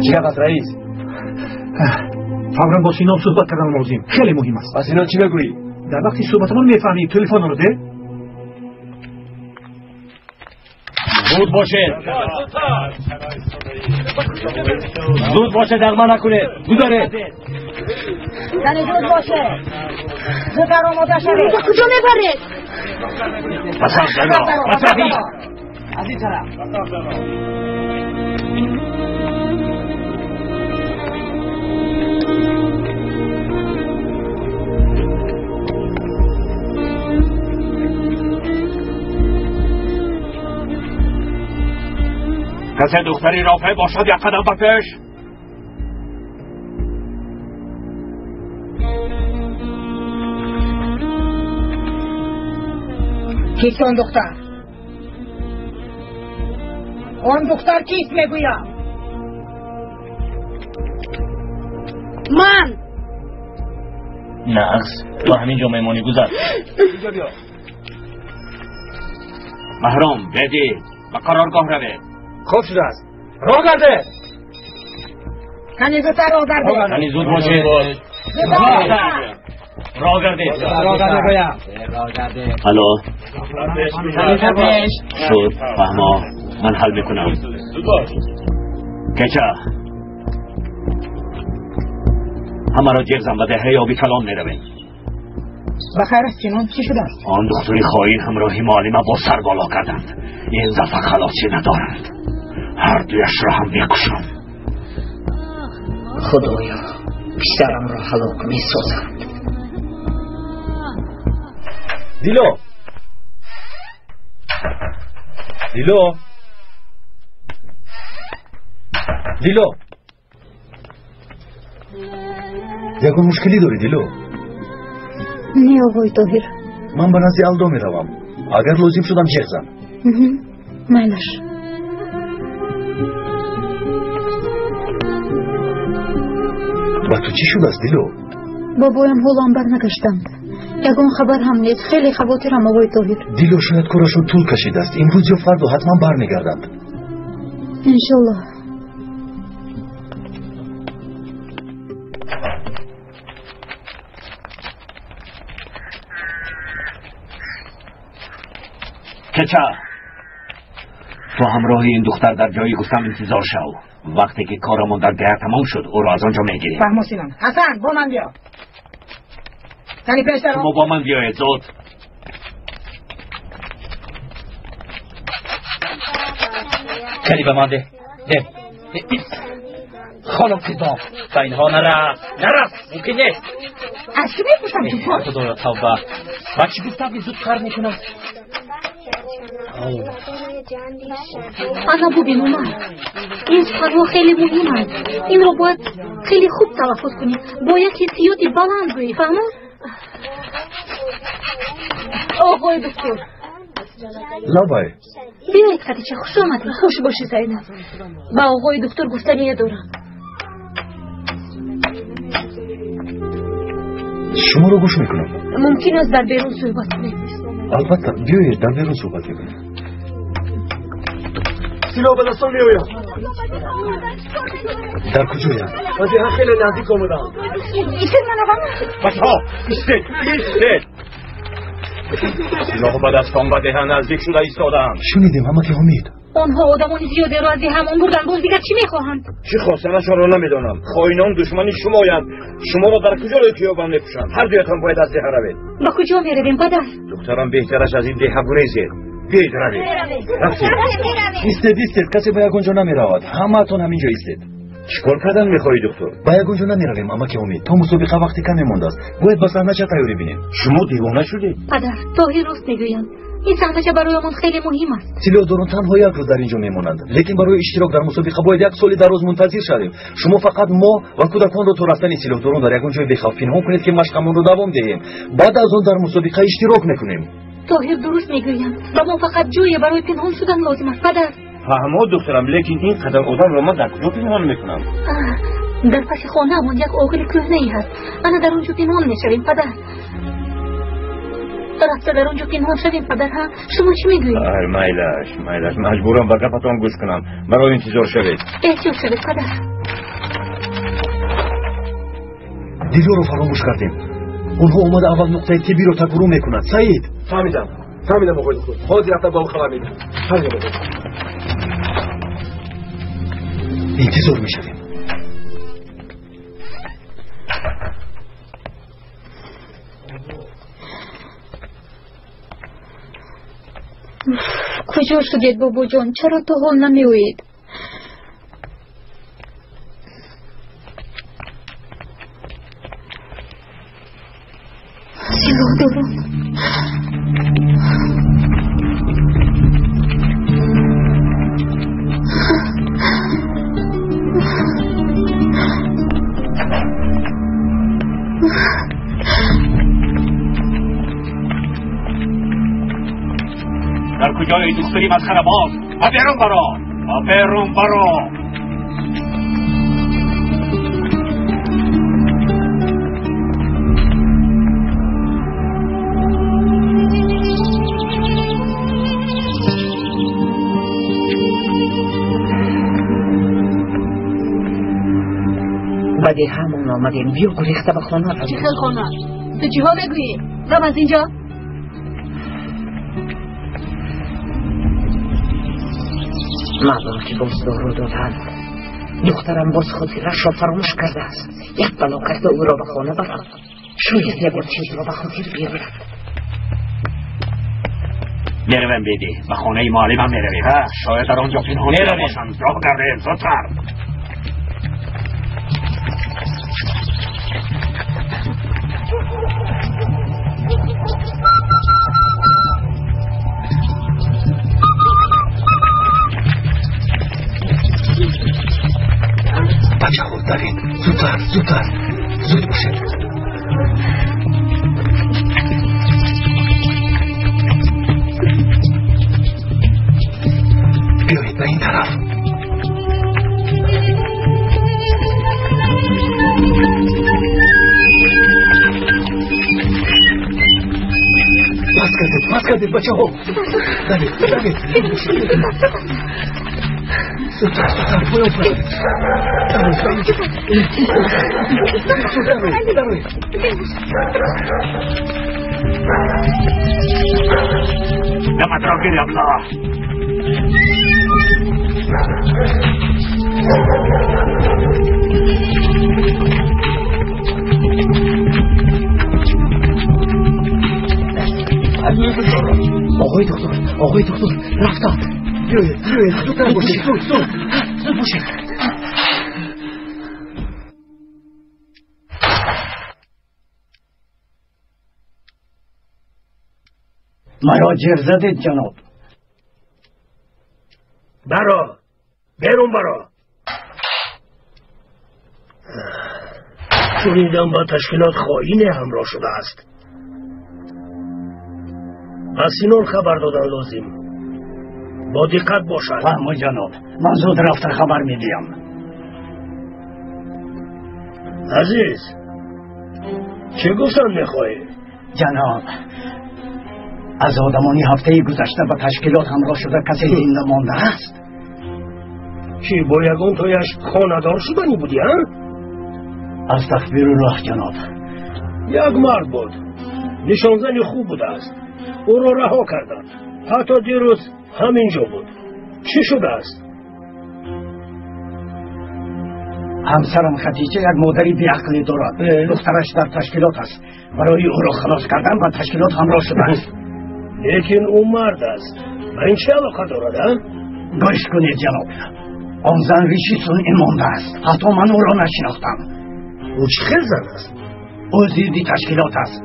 Чӣ гап аст, раис? Фавран бо Синон суҳбат кардан лозим. Хеле муҳим аст. Ба Синон чӣ мегӯӣ? Дар вақти суҳбатамон мефаҳмӣ. Телефонро де. Зуд бошед, зуд бошед, дағма накунед, гузаред. Яъне зуд бошед, зудтар омода шавед. Ба куҷо мебаред? Ба саф даро, ба саф. Аз ин тараф. Касе духтари Рофеъ бошад, як қадам ба пеш. Кист он духтар? Он духтар кист, мегӯям? Ман! Нағз, ту ҳамин ҷо мемонӣ, гузар. Инҷо биё. Баҳром, бедӣ, ба қароргоҳ равед. Хуб шудааст. Роҳ гардед. Кани зудтар роҳ гардед. Кани зуд бошед. Роҳ гардед. Роҳ гардед гӯям. Алло. Шуд, фаҳмо. Ман ҳал мекунам. Кеча. Ҳамаро ҷеғ зан, ба деҳаи оби калон меравем. Ба хайр аст, Синон, чӣ шудааст? Он духтури хоин ҳамроҳи муаллима бо сар боло карданд. Ин дафъа халосӣ надоранд. Ҳар дуяшро ҳам мекушам. Худоё, писарамро ҳалок месозанд. Дило! Дило! Дило! Ягон мушкилӣ дорӣ, Дило? Не, оғои Тоҳир. Ман ба назди Алдо меравам. Агар лозим шудам, ҷеғ зан. Майлаш. Ба ту чӣ шудааст, Дило? Бобоям ҳоло барнагаштанд. Ягон хабар ҳам нест. Хеле хавотирам, оғои Тоҳир. Дило, шояд корашон тӯл кашидааст. Имрӯз ё фардо ҳатман бармегарданд. Иншоллоҳ. Кеча, ту ҳамроҳи ин духтар дар ҷои гуфтам интизор шав. Вақте ки корамон дар деҳа тамом шуд, ӯро аз он ҷо мегирем. Фаҳмо, Синон. Ҳасан, бо ман биё. Кани пештар. Шумо бо ман биёед, зуд. Кани ба ман деҳ. Деҳ. Хонум Қидом, ба инҳо нарафт. Нарафт, мумкин нест. Аз чӣ мепурсам ту? Худоё, тавба. Ба чӣ гуфтам, ки зуд кар мекунад? Ана бубин, Умар, ин суханҳо хеле муҳиманд. Инро бояд хеле хуб талаффуз кунӣ, бо як ҳиссиёти баланд гӯӣ, фаҳмо? Оғои духтур. Лабай. Биёед, Хадича, хуш омадед. Хуш бошӣ, Зайнаб. Ба оғои духтур гуфтание дорам. Шуморо гӯш мекунам. Мумкин аст дар берун суҳбат кунем? Албатта, биёед, дар берун суҳбат мекунем. Силоҳ ба дастон меояд. Дар куҷоянд? Ба деҳа хеле наздик омадаанд. Бачаҳо, истед, истед. Силоҳ ба дастон ба деҳа наздик шуда истодаанд. Шунидем, ҳамаки Ҳомид. Онҳо одамони зиёдеро аз деҳамон бурданд, боз дигар чӣ мехоҳанд? Чӣ хостанашонро намедонам. Хоинон душмани шумоянд. Шуморо дар куҷо рӯй киёбан мекушанд? Ҳар дуятон бояд аз деҳа равед. Ба куҷо меравем, падар? Духтарам, беҳтараш аз ин деҳа гурезед. Биёед равед. Рафтед. Истед, истед, касе ба ягон ҷо намеравад. Ҳамаатон ҳамин ҷо истед. Чӣ кор кардан мехоҳӣ, духтур? Ба ягон ҷо намеравем, амаки Ҳомид. То мусобиқа вақти каме мондааст. Бояд ба саҳнача тайёрӣ бинем. Шумо девона шудед? Падар, Тоҳир рост мегӯянд. Ин саҳнача бароямон хеле муҳим аст. Силоҳдорон танҳо як рӯз дар ин ҷо мемонанд, лекин барои иштирок дар мусобиқа бояд як соли дароз мунтазир шавем. Шумо фақат мо ва кӯдаконро то рафтани силоҳдорон дар ягон ҷои бехавф пинҳон кунед, ки машқамонро давом диҳем. Баъд аз он дар мусобиқа иштирок мекунем. Тоҳир дуруст мегӯянд. Ба мо фақат ҷое барои пинҳон шудан лозим аст, падар. Фаҳмо, духтарам, лекин ин қадар одамро ман дар куҷо пинҳон мекунам? Дар паси хонаамон як оғили кӯҳнае ҳаст. Ана дар он ҷо пинҳон мешавем, падар. Рафта дар он ҷо пинҳон шавем, падар, ҳа? Шумо чӣ мегӯед? Ай, майлаш, майлаш, маҷбурам ба гапатон гӯш кунам. Маро интизор шавед. Эҳтиёт шавед, падар. Дилоро фаромӯш кардем. Онҳо омада аввал нуқтаи тиббиро такуру мекунанд. Саид! Фаҳмидам, фаҳмидам, оғои духтур. Ҳозир рафта ба ӯ хабар медиҳам. Фаҳмидам, оғои. Интизор мешавем. Куҷо шудед, бобоҷон? Чаро то ҳол намеоед? Силоҳдорон. Куҷои духтари масхарабоз? Ба берун баро, ба берун баро. Ба деҳамон омадем. Биё гурехта ба хона равем. Чӣ хел хона? Ту чиҳо мегӯӣ? Рав аз инҷо. Маълум ки боз дору доданд. Духтарам боз хотирашро фаромӯш кардааст. Як бало карда ӯро ба хона барам. Шояд ягон чизро ба хотир биёрад. Меравем, беди. Ба хонаи муаллимам меравем. Шояд дар он ҷо пинҳон шуда бошанд. Роҳ гардем, зудтар. Бачаҳо, давед, зудтар, зудтар, зуд бошед. Биёед ба ин тараф. Пас кардед, пас кардед, бачаҳо. Давед, давед, зуд бошед. Зудтар, зудтар, поён паред. Дароед, дароед. Даматро гир, Абдулло. Оғои доктор, оғои доктор, рафтанд. Биёед, биёед, зудтар бошед, зуд, зуд, зуд бошед. Маро ҷер задед, ҷаноб. Баро, берун баро. Шунидам ба ташкилот хоине ҳамроҳ шудааст. Аз Синон хабар додан лозим. Бо диққат бошад. Фаҳмо, ҷаноб. Ман зуд рафта хабар медиҳам. Азиз, чӣ гуфтан мехоҳӣ? Ҷаноб, аз одамони ҳафтаи гузашта ба ташкилот ҳамроҳ шуда касе зинда мондааст? Чӣ, бо ягон тояш хонадор шуданӣ будӣ, а? Астағфируллоҳ, ҷаноб. Як мард буд, нишонзани хуб будааст. Ӯро раҳо карданд. Ҳатто дирӯз ҳамин ҷо буд. Чӣ шудааст? Ҳамсарам Хатича як модари беақлӣ дорад. Духтараш дар ташкилот аст. Барои ӯро халос кардан ба ташкилот ҳамроҳ шудааст. Лекин ӯ мард аст. Ба ин чӣ алоқа дорад, а? Гӯш кунед, ҷаноб. Он зан риши сунъӣ мондааст. Ҳатто ман ӯро нашинохтам. Ӯ чӣ хел зан аст? Ӯ зидди ташкилот аст.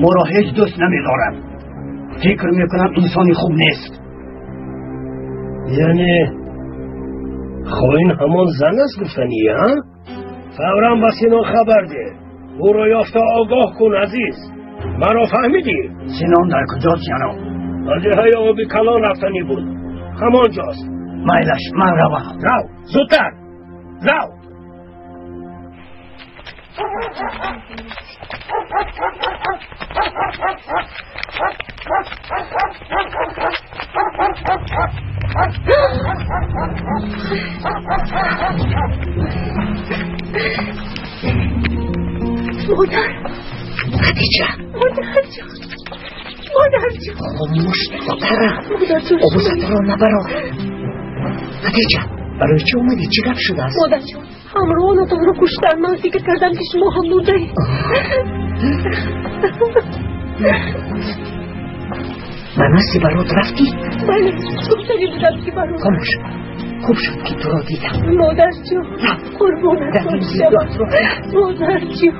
Моро ҳеҷ дӯст намедорад. Фикр мекунам инсони хуб нест. Яъне хоин ҳамон зан аст гуфтанӣ, а? Фавран ба Синон хабар деҳ. Ӯро ёфта огоҳ кун, азиз. Маро фаҳмидӣ? Синон дар куҷост, ҷаноб? Ба деҳаи оби калон рафтанӣ буд. Ҳамон ҷост. Майлаш, ман равам. Рав, зудтар, рав. Модар, Хадича, модар ҷон, модар ҷон. Хомӯш, духтарам. Модар ҷон, обузатро набарор. Хадича, барои чӣ омадӣ? Чӣ гап шудааст? Модар ҷон, ҳамроҳонатонро куштанд. Ман фикр кардам, ки шумо ҳам мурдаед. Ба назди барот рафтӣ? Бале, гуфтанӣ будам, ки барот. Хомӯш, хуб шуд, ки туро дидам. Модар ҷон, қурбонатон шавам. Модар ҷон,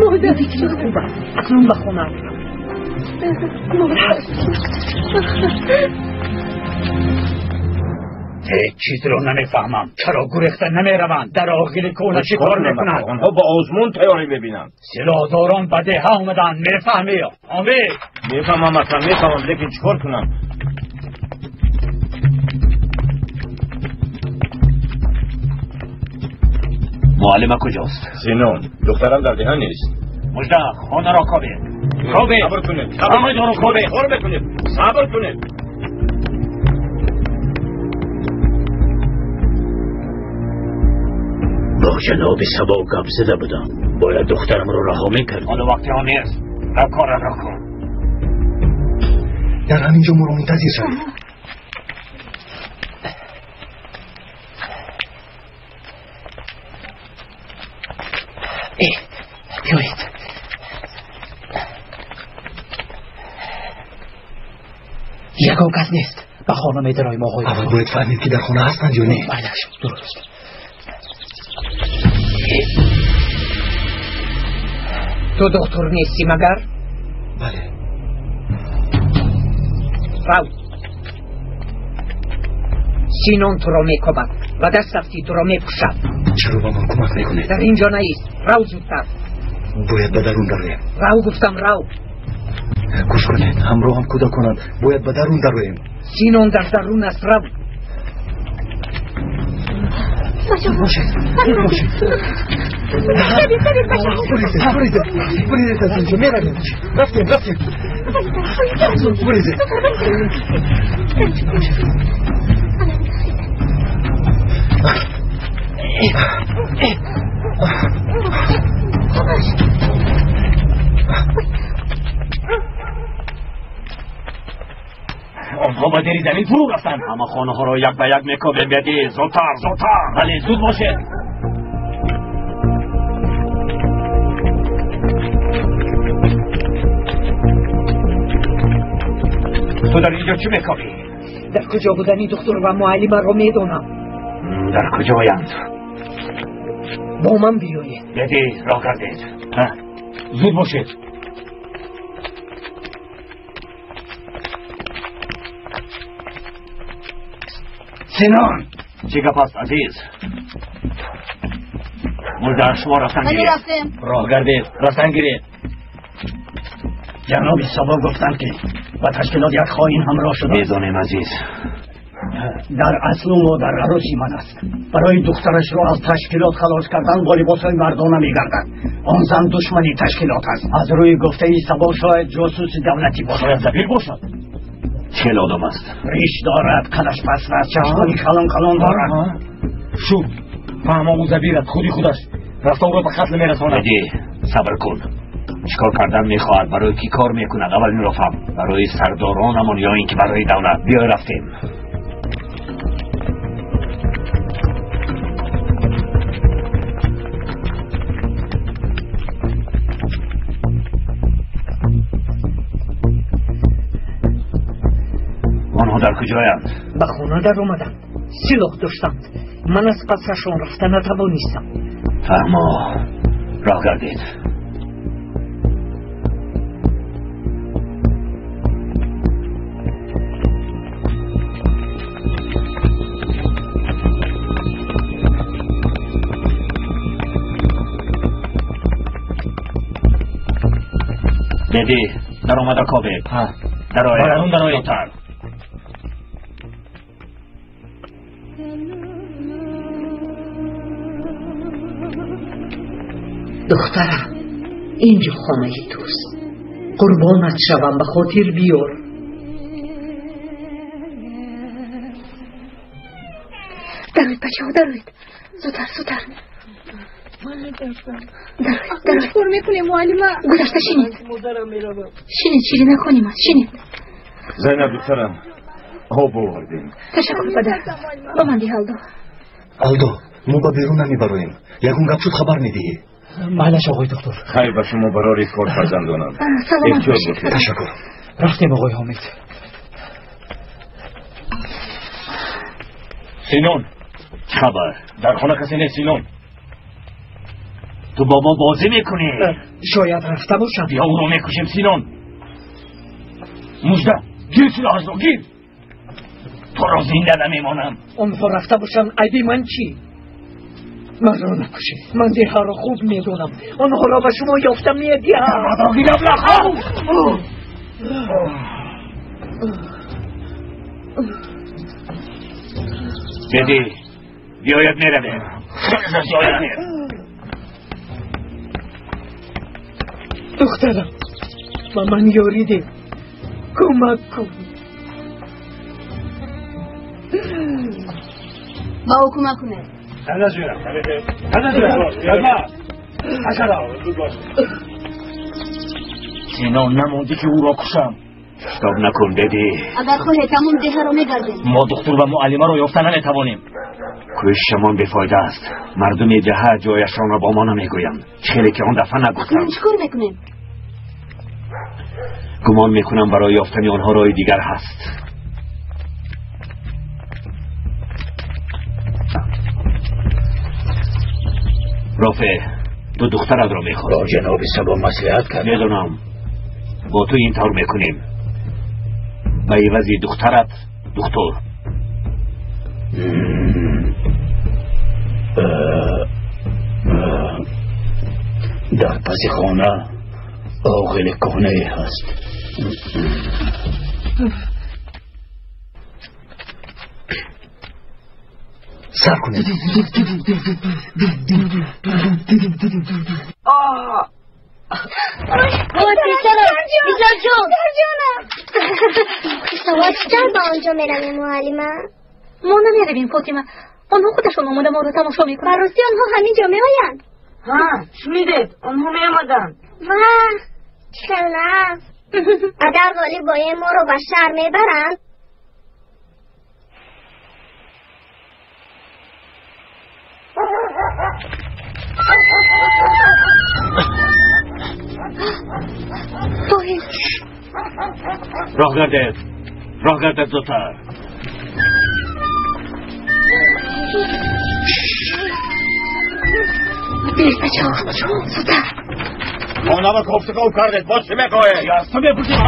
модар ҷон. Хубам, акнун ба хона равам. Модар ҷон. Ҳеҷ чизро намефаҳмам. Чаро гурехта намераванд? Дар оғили кӯҳна чӣ кор мекунанд? Онҳо ба озмун тайёрӣ мебинанд. Силоҳдорон ба деҳа омаданд, мефаҳмӣ? Ҳомид! Мефаҳмам, аслан мефаҳмам, лекин чӣ кор кунам? Муаллима куҷост? Синон, духтарам дар деҳа нест. Мужда, хонаро кобед. Кобед! Сабр кунед. Ҳамаи кобед. Кор мекунед. Сабр кунед. Бо ҷаноби Сабо гап зада будам. Бояд духтарамро раҳо мекард. Ҳоло вақти он нест. Рав корро кун. Дар ҳамин ҷо моро мунтазир шавед. Биёед. Ягон кас нест. Ба хона медароем, оғои. Аввал бояд фаҳмем, ки дар хона ҳастанд ё не. Майлаш, дуруст. Ту духтур нестӣ магар? Бале. Рав. Синон туро мекобад ва даст афтӣ туро мекушад. Чаро ба ман кӯмак мекунед? Дар ин ҷо наист. Рав зудтар. Бояд ба дарун дароем. Рав гуфтам, рав. Гӯш кунед, ҳамроҳам кӯдаконанд. Бояд ба дарун дароем. Синон дар дарун аст, рав. Бошед, бошед. Бурезед, бурезед аз инҷо, меравем. Рафтем, рафтем. Бурезед. Онҳо ба дери замин фурӯ рафтанд. Ҳама хонаҳоро як ба як мекобем. Беди, зудтар, зудтар. Бале, зуд бошед. Ту дар инҷо чӣ мекобӣ? Дар куҷо будани духтур ва муаллимаро медонам. Дар куҷоянд? Бо ман биёед. Беди, роҳ гардед. Зуд бошед. Синон! Чӣ гап аст, азиз? Мужда, шумо рафтан гиред. Роҳ гардед, рафтан гиред. Ҷаноби Сабо гуфтанд, ки ба ташкилот як хоин ҳамроҳ шуда. Медонем, азиз. Дар аслу модар арӯси ман аст. Барои духтарашро аз ташкилот халос кардан бо либосҳои мардона мегардад. Он зан душмани ташкилот аст. Аз рӯи гуфтаи Сабо шояд ҷосуси давлатӣ бошад. Шояд забир бошад. Хеле одам аст. Риш дорад, қадаш паст аст, чашмони калон калон дорад. Шуд. Фаҳмо, ӯ забир аст, худи худаш. Рафта ӯро ба қатл мерасонад. Беди, сабр кун. Чӣ кор кардан мехоҳад? Барои кӣ кор мекунад? Аввал инро фаҳм. Барои сардоронамон ё ин ки барои давлат? Биёй рафтем. Онҳо дар куҷоянд? Ба хона даромаданд. Силоҳ доштанд. Ман аз пасашон рафта натавонистам. Фаҳмо, роҳ гардед. Беди, даромада кобед. Дароед. Дарун дароед. Зудтар. Духтарам, инҷо хонаи туст. Қурбонат шавам, ба хотир биёр. Дароед, бачаҳо, дароед. Зудтар, зудтар. Дароед, дароед. Чӣ кор мекунем, муаллима? Гузашта шинед. Шинед, ширинаконим аст, шинед. Зайнаб, духтарам, об овардем. Ташаккур, падар. Ба ман диҳ, Алдо. Алдо, мо ба берун намебароем. Ягон гап шуд, хабар медиҳӣ. Майлаш, оғои духтур. Хайр ба шумо барори кор, фарзандонам. Саломат Эҳтиёт бошед. бошед. Ташаккур. Рафтем, оғои Ҳомид. Синон, чӣ хабар? Дар хона касе нест, Синон. Ту бо мо бозӣ мекунӣ? Шояд рафта бошам. Биё ӯро мекушем, Синон. Мужда, гир силоҳашро, гир. Туро зинда намемонам. Онҳо рафта бошанд, айби ман чӣ? Маро накушед. Ман деҳаро хуб медонам. Онҳоро ба шумо ёфта медиҳам. Беди, биёяд меравем. Духтарам, ба ман ёрӣ деҳ. Кӯмак кун. Ба ӯ кӯмак кунед. Сино намонди ки ӯро кушам. Шитоб накун, беди. Агар хоҳед тамом деҳаро мегардем. Мо духтур ва муаллимаро ёфта наметавонем. Кӯшишамон бефоида аст. Мардуми деҳа ҷояшонро бо мо намегӯянд. Хеле ки он дафъа нагуфтанд. Акнун чӣ кор мекунем? Гумон мекунам барои ёфтани онҳо роҳи дигар ҳаст. Рофеъ, ту духтаратро мехоҳӣ. Бо ҷаноби Сабо маслиҳат кард. Медонам. Бо ту ин тавр мекунем. Ба ивази духтарат духтур. Дар паси хона оғили кӯҳнае ҳаст. Сар кунед. Писарҷон, чӣ тавр ба он ҷо меравем, муаллима? Мо намеравем, Фотима. Онҳо худашон омода моро тамошо мекунанд. Ба ростӣ онҳо ҳамин ҷо меоянд? Ҳа, шунидед, онҳо меомаданд. Ва, чӣ хел нағз! Агар ғолиб боем, моро ба шаҳр мебаранд. Тоҳир, Роҳ гардед, роҳ гардед зудтар. Биёед, бачаҳо, зудтар. Хонаро кофтуков кардед, боз чӣ мехоҳед? Аз ту мепурсем.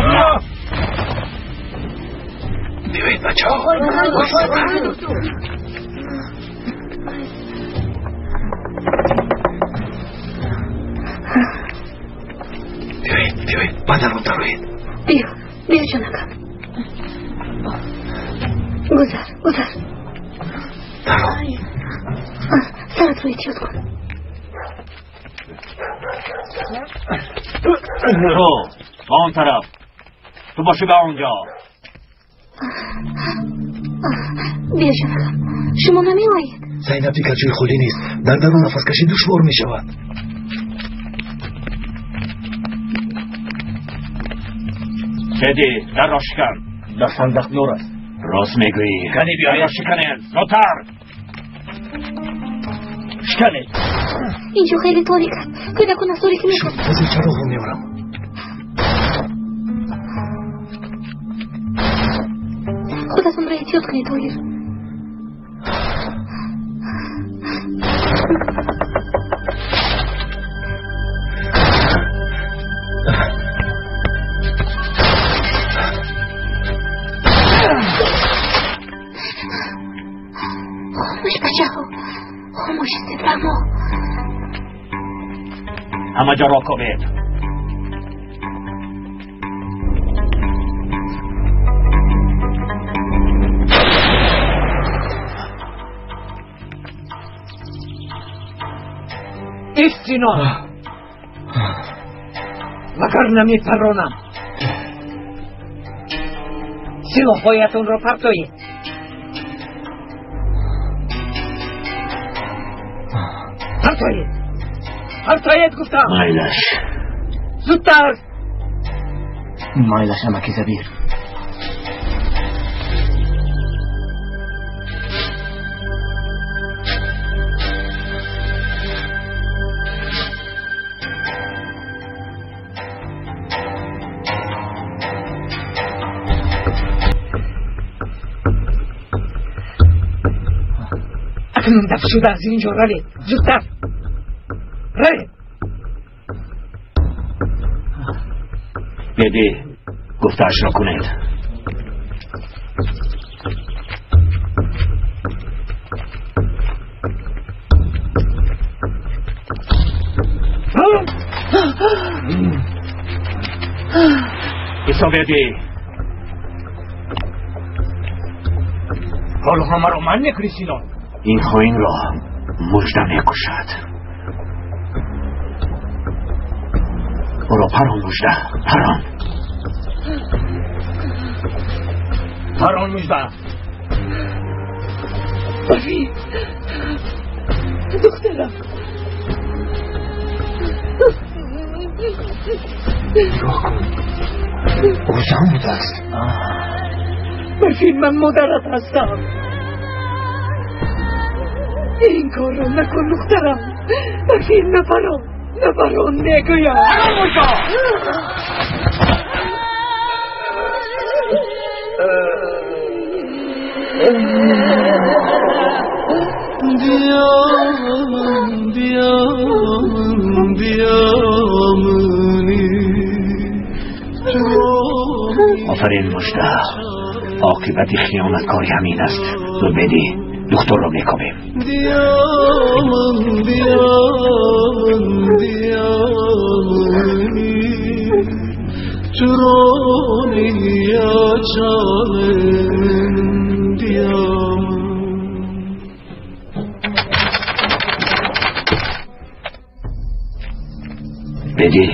Биёед, бачаҳо. Биёед, биёед, ба дарун дароед. Биё, биё, ҷонакам. Гузар, гузар. Дарун. Саратро эҳтиёт кун. Ту ба он тараф, ту бошӣ ба он ҷо. Биё, ҷонакам, шумо намеоед? Зайнаб дигар ҷои холӣ нест. Дар дарун нафаскашӣ душвор мешавад. Беди, дарро шикан. Дар сандақ нур аст. Рост мегӯӣ. Кани биё, дарро шиканед, зудтар. Шиканед. Инҷо хеле торик аст. Кӯдакон аз торикӣ мехоҳанд. Ҳозир чароғро меорам. Худатонро эҳтиёт кунед, Тоҳир. Хомӯш, бачаҳо, хомӯш истед, раҳмо. Ҳама ҷо ро кобед. Истино, вагарна мепаронам. Силоҳҳоятонро партоед. Партоед, партоед гуфтам. Майлаш. Зудтар. Майлаш, амаки Забир. Акнун дафт шуда аз ин ҷо равед. Зудтар равед. Беди, гуфтаашро кунед. Бисо беди. Ҳоло ҳамаро ман мекунӣ, Синон. Ин хоинро Мужда мекушад. Ӯро парон, Мужда, парон. Парон, Мужда. Бафи, духтарам. Нигоҳ кун, ӯ зан будааст. Барфин, ман модарат ҳастам. Ин корро накун, духтарам. Барфин, напарон, напарон мегӯям. Офарин, Мужда. Оқибати хиёнаткорӣ ҳамин аст. Зуд бедӣ, духтурро мекобем. Бедӣ.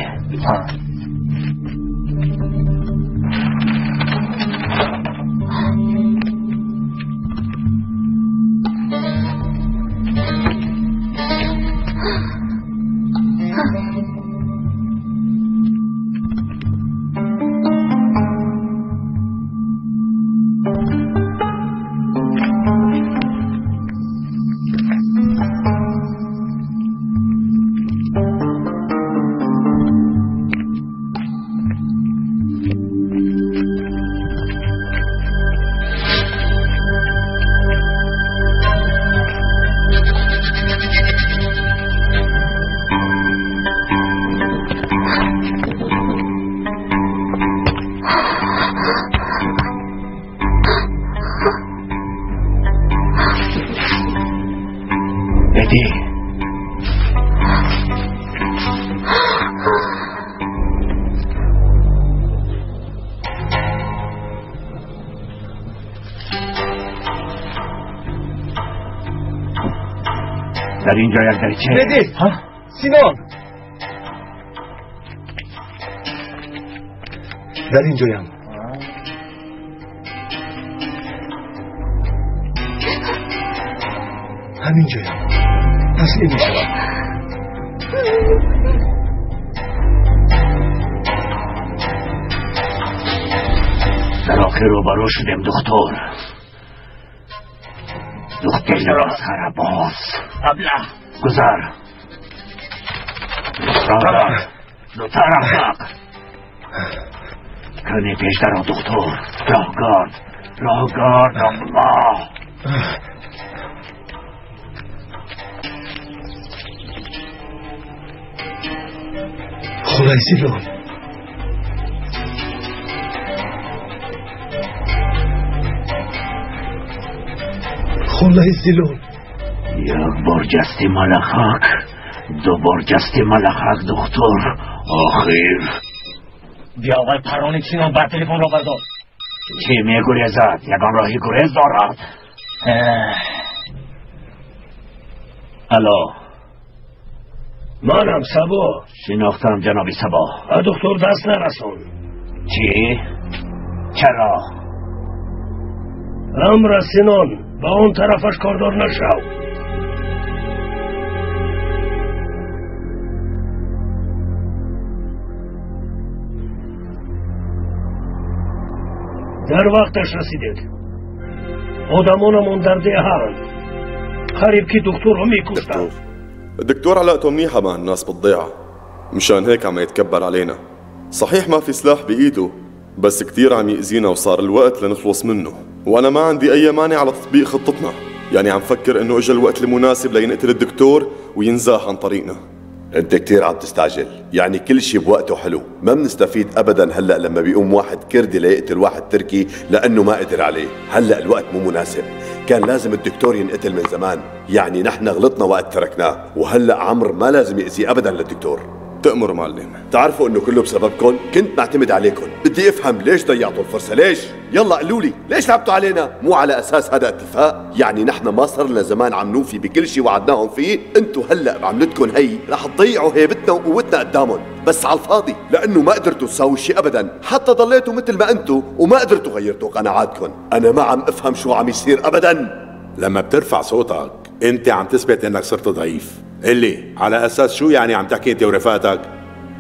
Бедӣ. Дар ин ҷо як дарича. Бедӣ, Синон, дар ин ҷоям. Ҳамин ҷоям. Таслим мешавам. Дар охир рӯбарӯ шудем, духтур. Духтур масхарабоз. Аблаҳ, гузар. Зудтар, аҳмақ. Кани пеш даро, духтур. Роҳгард, роҳгард, аллоҳ. Хулай Синон. Хулай Синон. Як бор ҷасти малахак, ду бор ҷасти малахак, духтур. Охир. Биё, вай парони, Синон, бар телефонро бардор. Чӣ мегурезад? Ягон роҳи гурез дорад? Алло. Манам, Сабо. Шинохтам, ҷаноби Сабо. Ба духтур даст нарасон. Чӣ? Чаро? Амра, Синон, ба он тарафаш кордор нашав. Дар вақташ расидед. Одамонамон дар деҳаанд. Қариб ки духтурро мекуштанд. الدكتور علاقته منيحة مع الناس بالضيعة، مشان هيك عم يتكبر علينا. صحيح ما في سلاح بإيده، بس كتير عم يأذينا وصار الوقت لنخلص منه. وأنا ما عندي أي مانع على تطبيق خطتنا، يعني عم فكر إنه إجا الوقت المناسب لينقتل الدكتور وينزاح عن طريقنا. أنت كتير عم تستعجل، يعني كل شيء بوقته حلو، ما بنستفيد أبدا هلأ لما بيقوم واحد كردي ليقتل واحد تركي لأنه ما قدر عليه. هلأ الوقت مو مناسب، كان لازم الدكتور ينقتل من زمان، يعني نحن غلطنا وقت تركناه، وهلأ عمرو ما لازم يأذي أبدا للدكتور. تأمر معلم. تعرفوا انه كله بسببكم؟ كنت معتمد عليكم، بدي افهم ليش ضيعتوا الفرصة، ليش؟ يلا قولوا لي، ليش لعبتوا علينا؟ مو على اساس هذا اتفاق؟ يعني نحن ما صار لنا زمان عم نوفي بكل شيء وعدناهم فيه، انتم هلا بعملتكم هي رح تضيعوا هيبتنا وقوتنا قدامهم، بس على الفاضي، لانه ما قدرتوا تساووا شيء ابدا، حتى ضليتوا مثل ما انتم وما قدرتوا غيرتوا قناعاتكم، انا ما عم افهم شو عم يصير ابدا. لما بترفع صوتك انت عم تثبت انك صرت ضعيف. اللي على اساس شو يعني عم تحكي انت ورفقاتك؟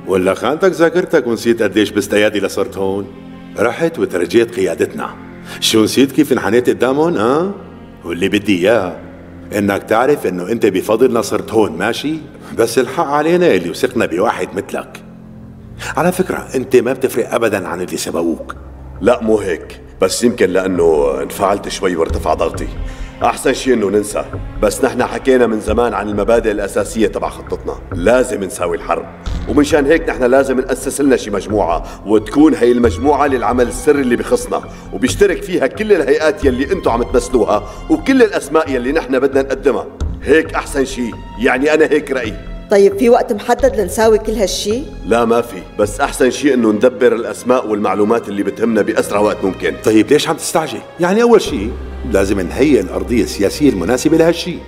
ولا خانتك ذاكرتك ونسيت قديش باستيادي لصرت هون؟ رحت وترجيت قيادتنا، شو نسيت كيف انحنيت قدامهم؟ ها؟ واللي بدي اياه انك تعرف انه انت بفضلنا صرت هون، ماشي؟ بس الحق علينا اللي وثقنا بواحد مثلك. على فكرة انت ما بتفرق ابدا عن اللي سبقوك. لا مو هيك، بس يمكن لانه انفعلت شوي وارتفع ضغطي. أحسن شيء إنه ننسى، بس نحن حكينا من زمان عن المبادئ الأساسية تبع خطتنا، لازم نساوي الحرب، ومنشان هيك نحن لازم نأسس لنا شي مجموعة، وتكون هي المجموعة للعمل السري اللي بخصنا، وبيشترك فيها كل الهيئات يلي أنتم عم تمثلوها، وكل الأسماء يلي نحن بدنا نقدمها، هيك أحسن شيء، يعني أنا هيك رأيي. طيب في وقت محدد لنساوي كل هالشي؟ لا ما في، بس أحسن شيء إنه ندبر الأسماء والمعلومات اللي بتهمنا بأسرع وقت ممكن. طيب ليش عم تستعجل؟ يعني أول شيء لازم نهيئ الأرضية السياسية المناسبة لهالشيء،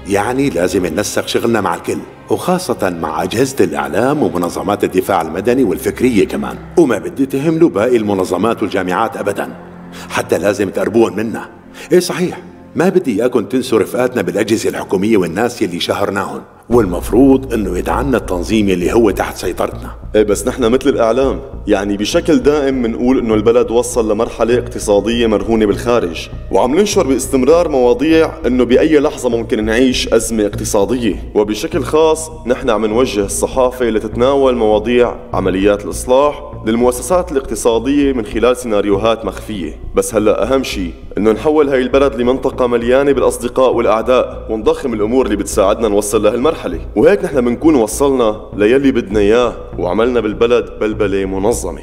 يعني لازم ننسق شغلنا مع الكل، وخاصة مع أجهزة الإعلام ومنظمات الدفاع المدني والفكرية كمان، وما بدي تهملوا باقي المنظمات والجامعات أبدا، حتى لازم تقربون منا. إيه صحيح، ما بدي إياكم تنسوا رفقاتنا بالأجهزة الحكومية والناس يلي شهرناهم، والمفروض انه يدعمنا التنظيم اللي هو تحت سيطرتنا. ايه بس نحن مثل الاعلام، يعني بشكل دائم بنقول انه البلد وصل لمرحلة اقتصادية مرهونة بالخارج، وعم ننشر باستمرار مواضيع انه بأي لحظة ممكن نعيش أزمة اقتصادية، وبشكل خاص نحن عم نوجه الصحافة لتتناول مواضيع عمليات الإصلاح للمؤسسات الاقتصادية من خلال سيناريوهات مخفية. بس هلا أهم شيء انه نحول هاي البلد لمنطقة مليانة بالأصدقاء والأعداء، ونضخم الأمور اللي بتساعدنا نوصل لهالمرحلة، وهيك نحن بنكون وصلنا ليلي بدنا إياه وعملنا بالبلد بلبلة منظمة.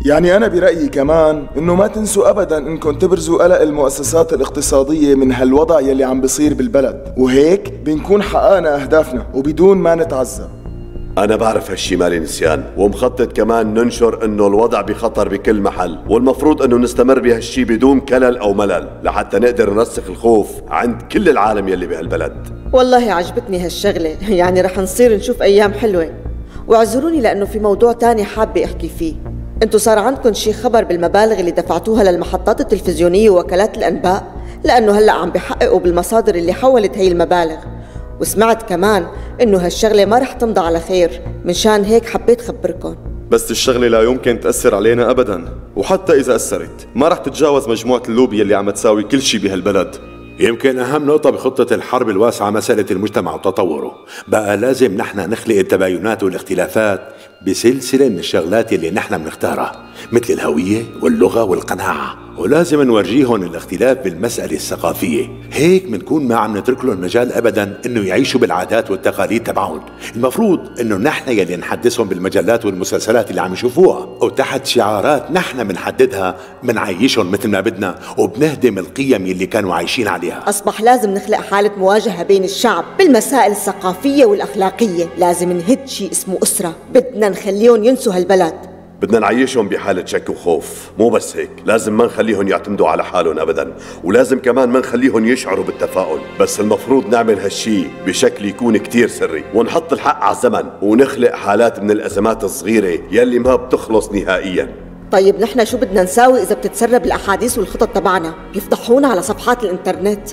يعني أنا برأيي كمان إنه ما تنسوا أبداً إنكم تبرزوا قلق المؤسسات الاقتصادية من هالوضع يلي عم بصير بالبلد، وهيك بنكون حققنا أهدافنا وبدون ما نتعذب. أنا بعرف هالشي مالي نسيان، ومخطط كمان ننشر إنه الوضع بخطر بكل محل، والمفروض إنه نستمر بهالشي بدون كلل أو ملل لحتى نقدر نرسخ الخوف عند كل العالم يلي بهالبلد. والله عجبتني هالشغلة، يعني رح نصير نشوف أيام حلوة. واعذروني لأنه في موضوع تاني حابة أحكي فيه. انتو صار عندكم شي خبر بالمبالغ اللي دفعتوها للمحطات التلفزيونية ووكالات الأنباء؟ لأنه هلأ عم بحققوا بالمصادر اللي حولت هي المبالغ، وسمعت كمان إنه هالشغلة ما رح تمضى على خير، منشان هيك حبيت خبركم. بس الشغلة لا يمكن تأثر علينا أبداً، وحتى إذا أثرت ما رح تتجاوز مجموعة اللوبي اللي عم تساوي كل شي بهالبلد. يمكن أهم نقطة بخطة الحرب الواسعة مسألة المجتمع وتطوره. بقى لازم نحن نخلق التباينات والاختلافات بسلسلة من الشغلات اللي نحن بنختارها، مثل الهوية واللغة والقناعة، ولازم نورجيهم الاختلاف بالمسألة الثقافية. هيك بنكون ما عم نترك لهم مجال أبدا إنه يعيشوا بالعادات والتقاليد تبعهم. المفروض إنه نحن يلي نحدثهم بالمجلات والمسلسلات اللي عم يشوفوها، وتحت شعارات نحن بنحددها بنعيشهم مثل ما بدنا، وبنهدم القيم اللي كانوا عايشين عليها. أصبح لازم نخلق حالة مواجهة بين الشعب بالمسائل الثقافية والأخلاقية. لازم نهد شيء اسمه أسرة، بدنا نخليهم ينسوا هالبلد، بدنا نعيشهم بحالة شك وخوف. مو بس هيك، لازم ما نخليهم يعتمدوا على حالهم أبدا، ولازم كمان ما نخليهم يشعروا بالتفاؤل. بس المفروض نعمل هالشي بشكل يكون كتير سري، ونحط الحق على الزمن، ونخلق حالات من الأزمات الصغيرة يلي ما بتخلص نهائيا. طيب نحن شو بدنا نساوي إذا بتتسرب الأحاديث والخطط تبعنا؟ بيفضحونا على صفحات الإنترنت.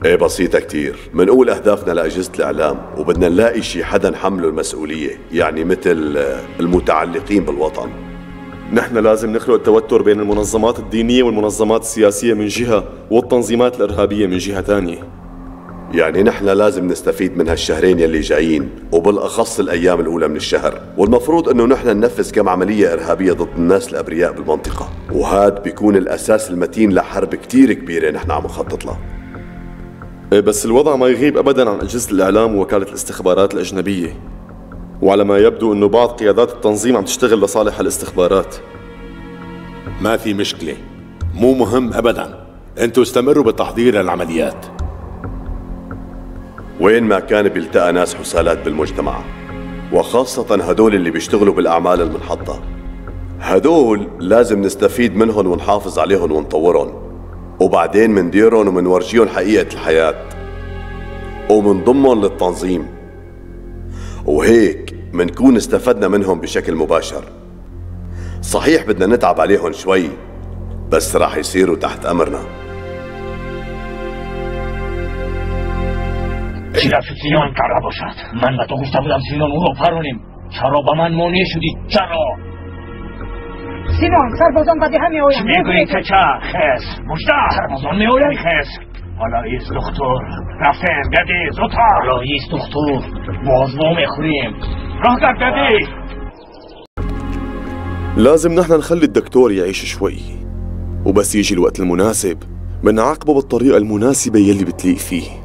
ايه بسيطة كتير، منقول أهدافنا لأجهزة الإعلام، وبدنا نلاقي شي حدا نحمله المسؤولية، يعني مثل المتعلقين بالوطن. نحن لازم نخلق التوتر بين المنظمات الدينية والمنظمات السياسية من جهة، والتنظيمات الإرهابية من جهة تانية. يعني نحن لازم نستفيد من هالشهرين يلي جايين، وبالأخص الأيام الأولى من الشهر، والمفروض أنه نحن ننفذ كم عملية إرهابية ضد الناس الأبرياء بالمنطقة، وهاد بيكون الأساس المتين لحرب كتير كبيرة نحن عم نخطط لها. بس الوضع ما يغيب أبداً عن أجهزة الإعلام ووكالة الاستخبارات الأجنبية، وعلى ما يبدو أنه بعض قيادات التنظيم عم تشتغل لصالح الاستخبارات. ما في مشكلة، مو مهم أبداً، أنتوا استمروا بالتحضير للعمليات. وين ما كان بيلتقى ناس حسالات بالمجتمع، وخاصة هدول اللي بيشتغلوا بالأعمال المنحطة. هدول لازم نستفيد منهم ونحافظ عليهم ونطورهم، وبعدين منديرهم ومنورجيهم حقيقة الحياة ومنضمهم للتنظيم، وهيك منكون استفدنا منهم بشكل مباشر. صحيح بدنا نتعب عليهم شوي، بس راح يصيروا تحت أمرنا. چرا سینان کرده باشد؟ من به تو گفته بودم سینان او را پرانیم. چرا به من مانع شدی؟ چرا؟ سینان، سربازان به دهه میآیند. چی میگویی کچه؟ خس مژده، سربازان میآیند. خس حالا ایست دکتر، رفتیم گدی زودتر. حالا ایست دکتر، باز ما میخوریم. راه در گدی. لازم نحن نخلي الدكتور يعيش شوي، وبس يجي الوقت المناسب بنعاقبه بالطريقة المناسبة يلي بتليق فيه.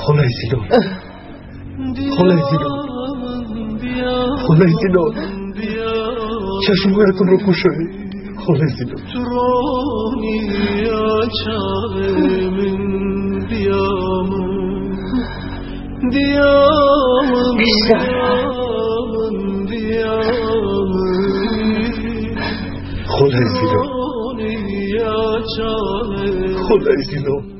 خولای سینون، خولای سینون، خولای سینون، چشمهایتون رو گشایید. خولای سینون. خولای سینون، خولای سینون.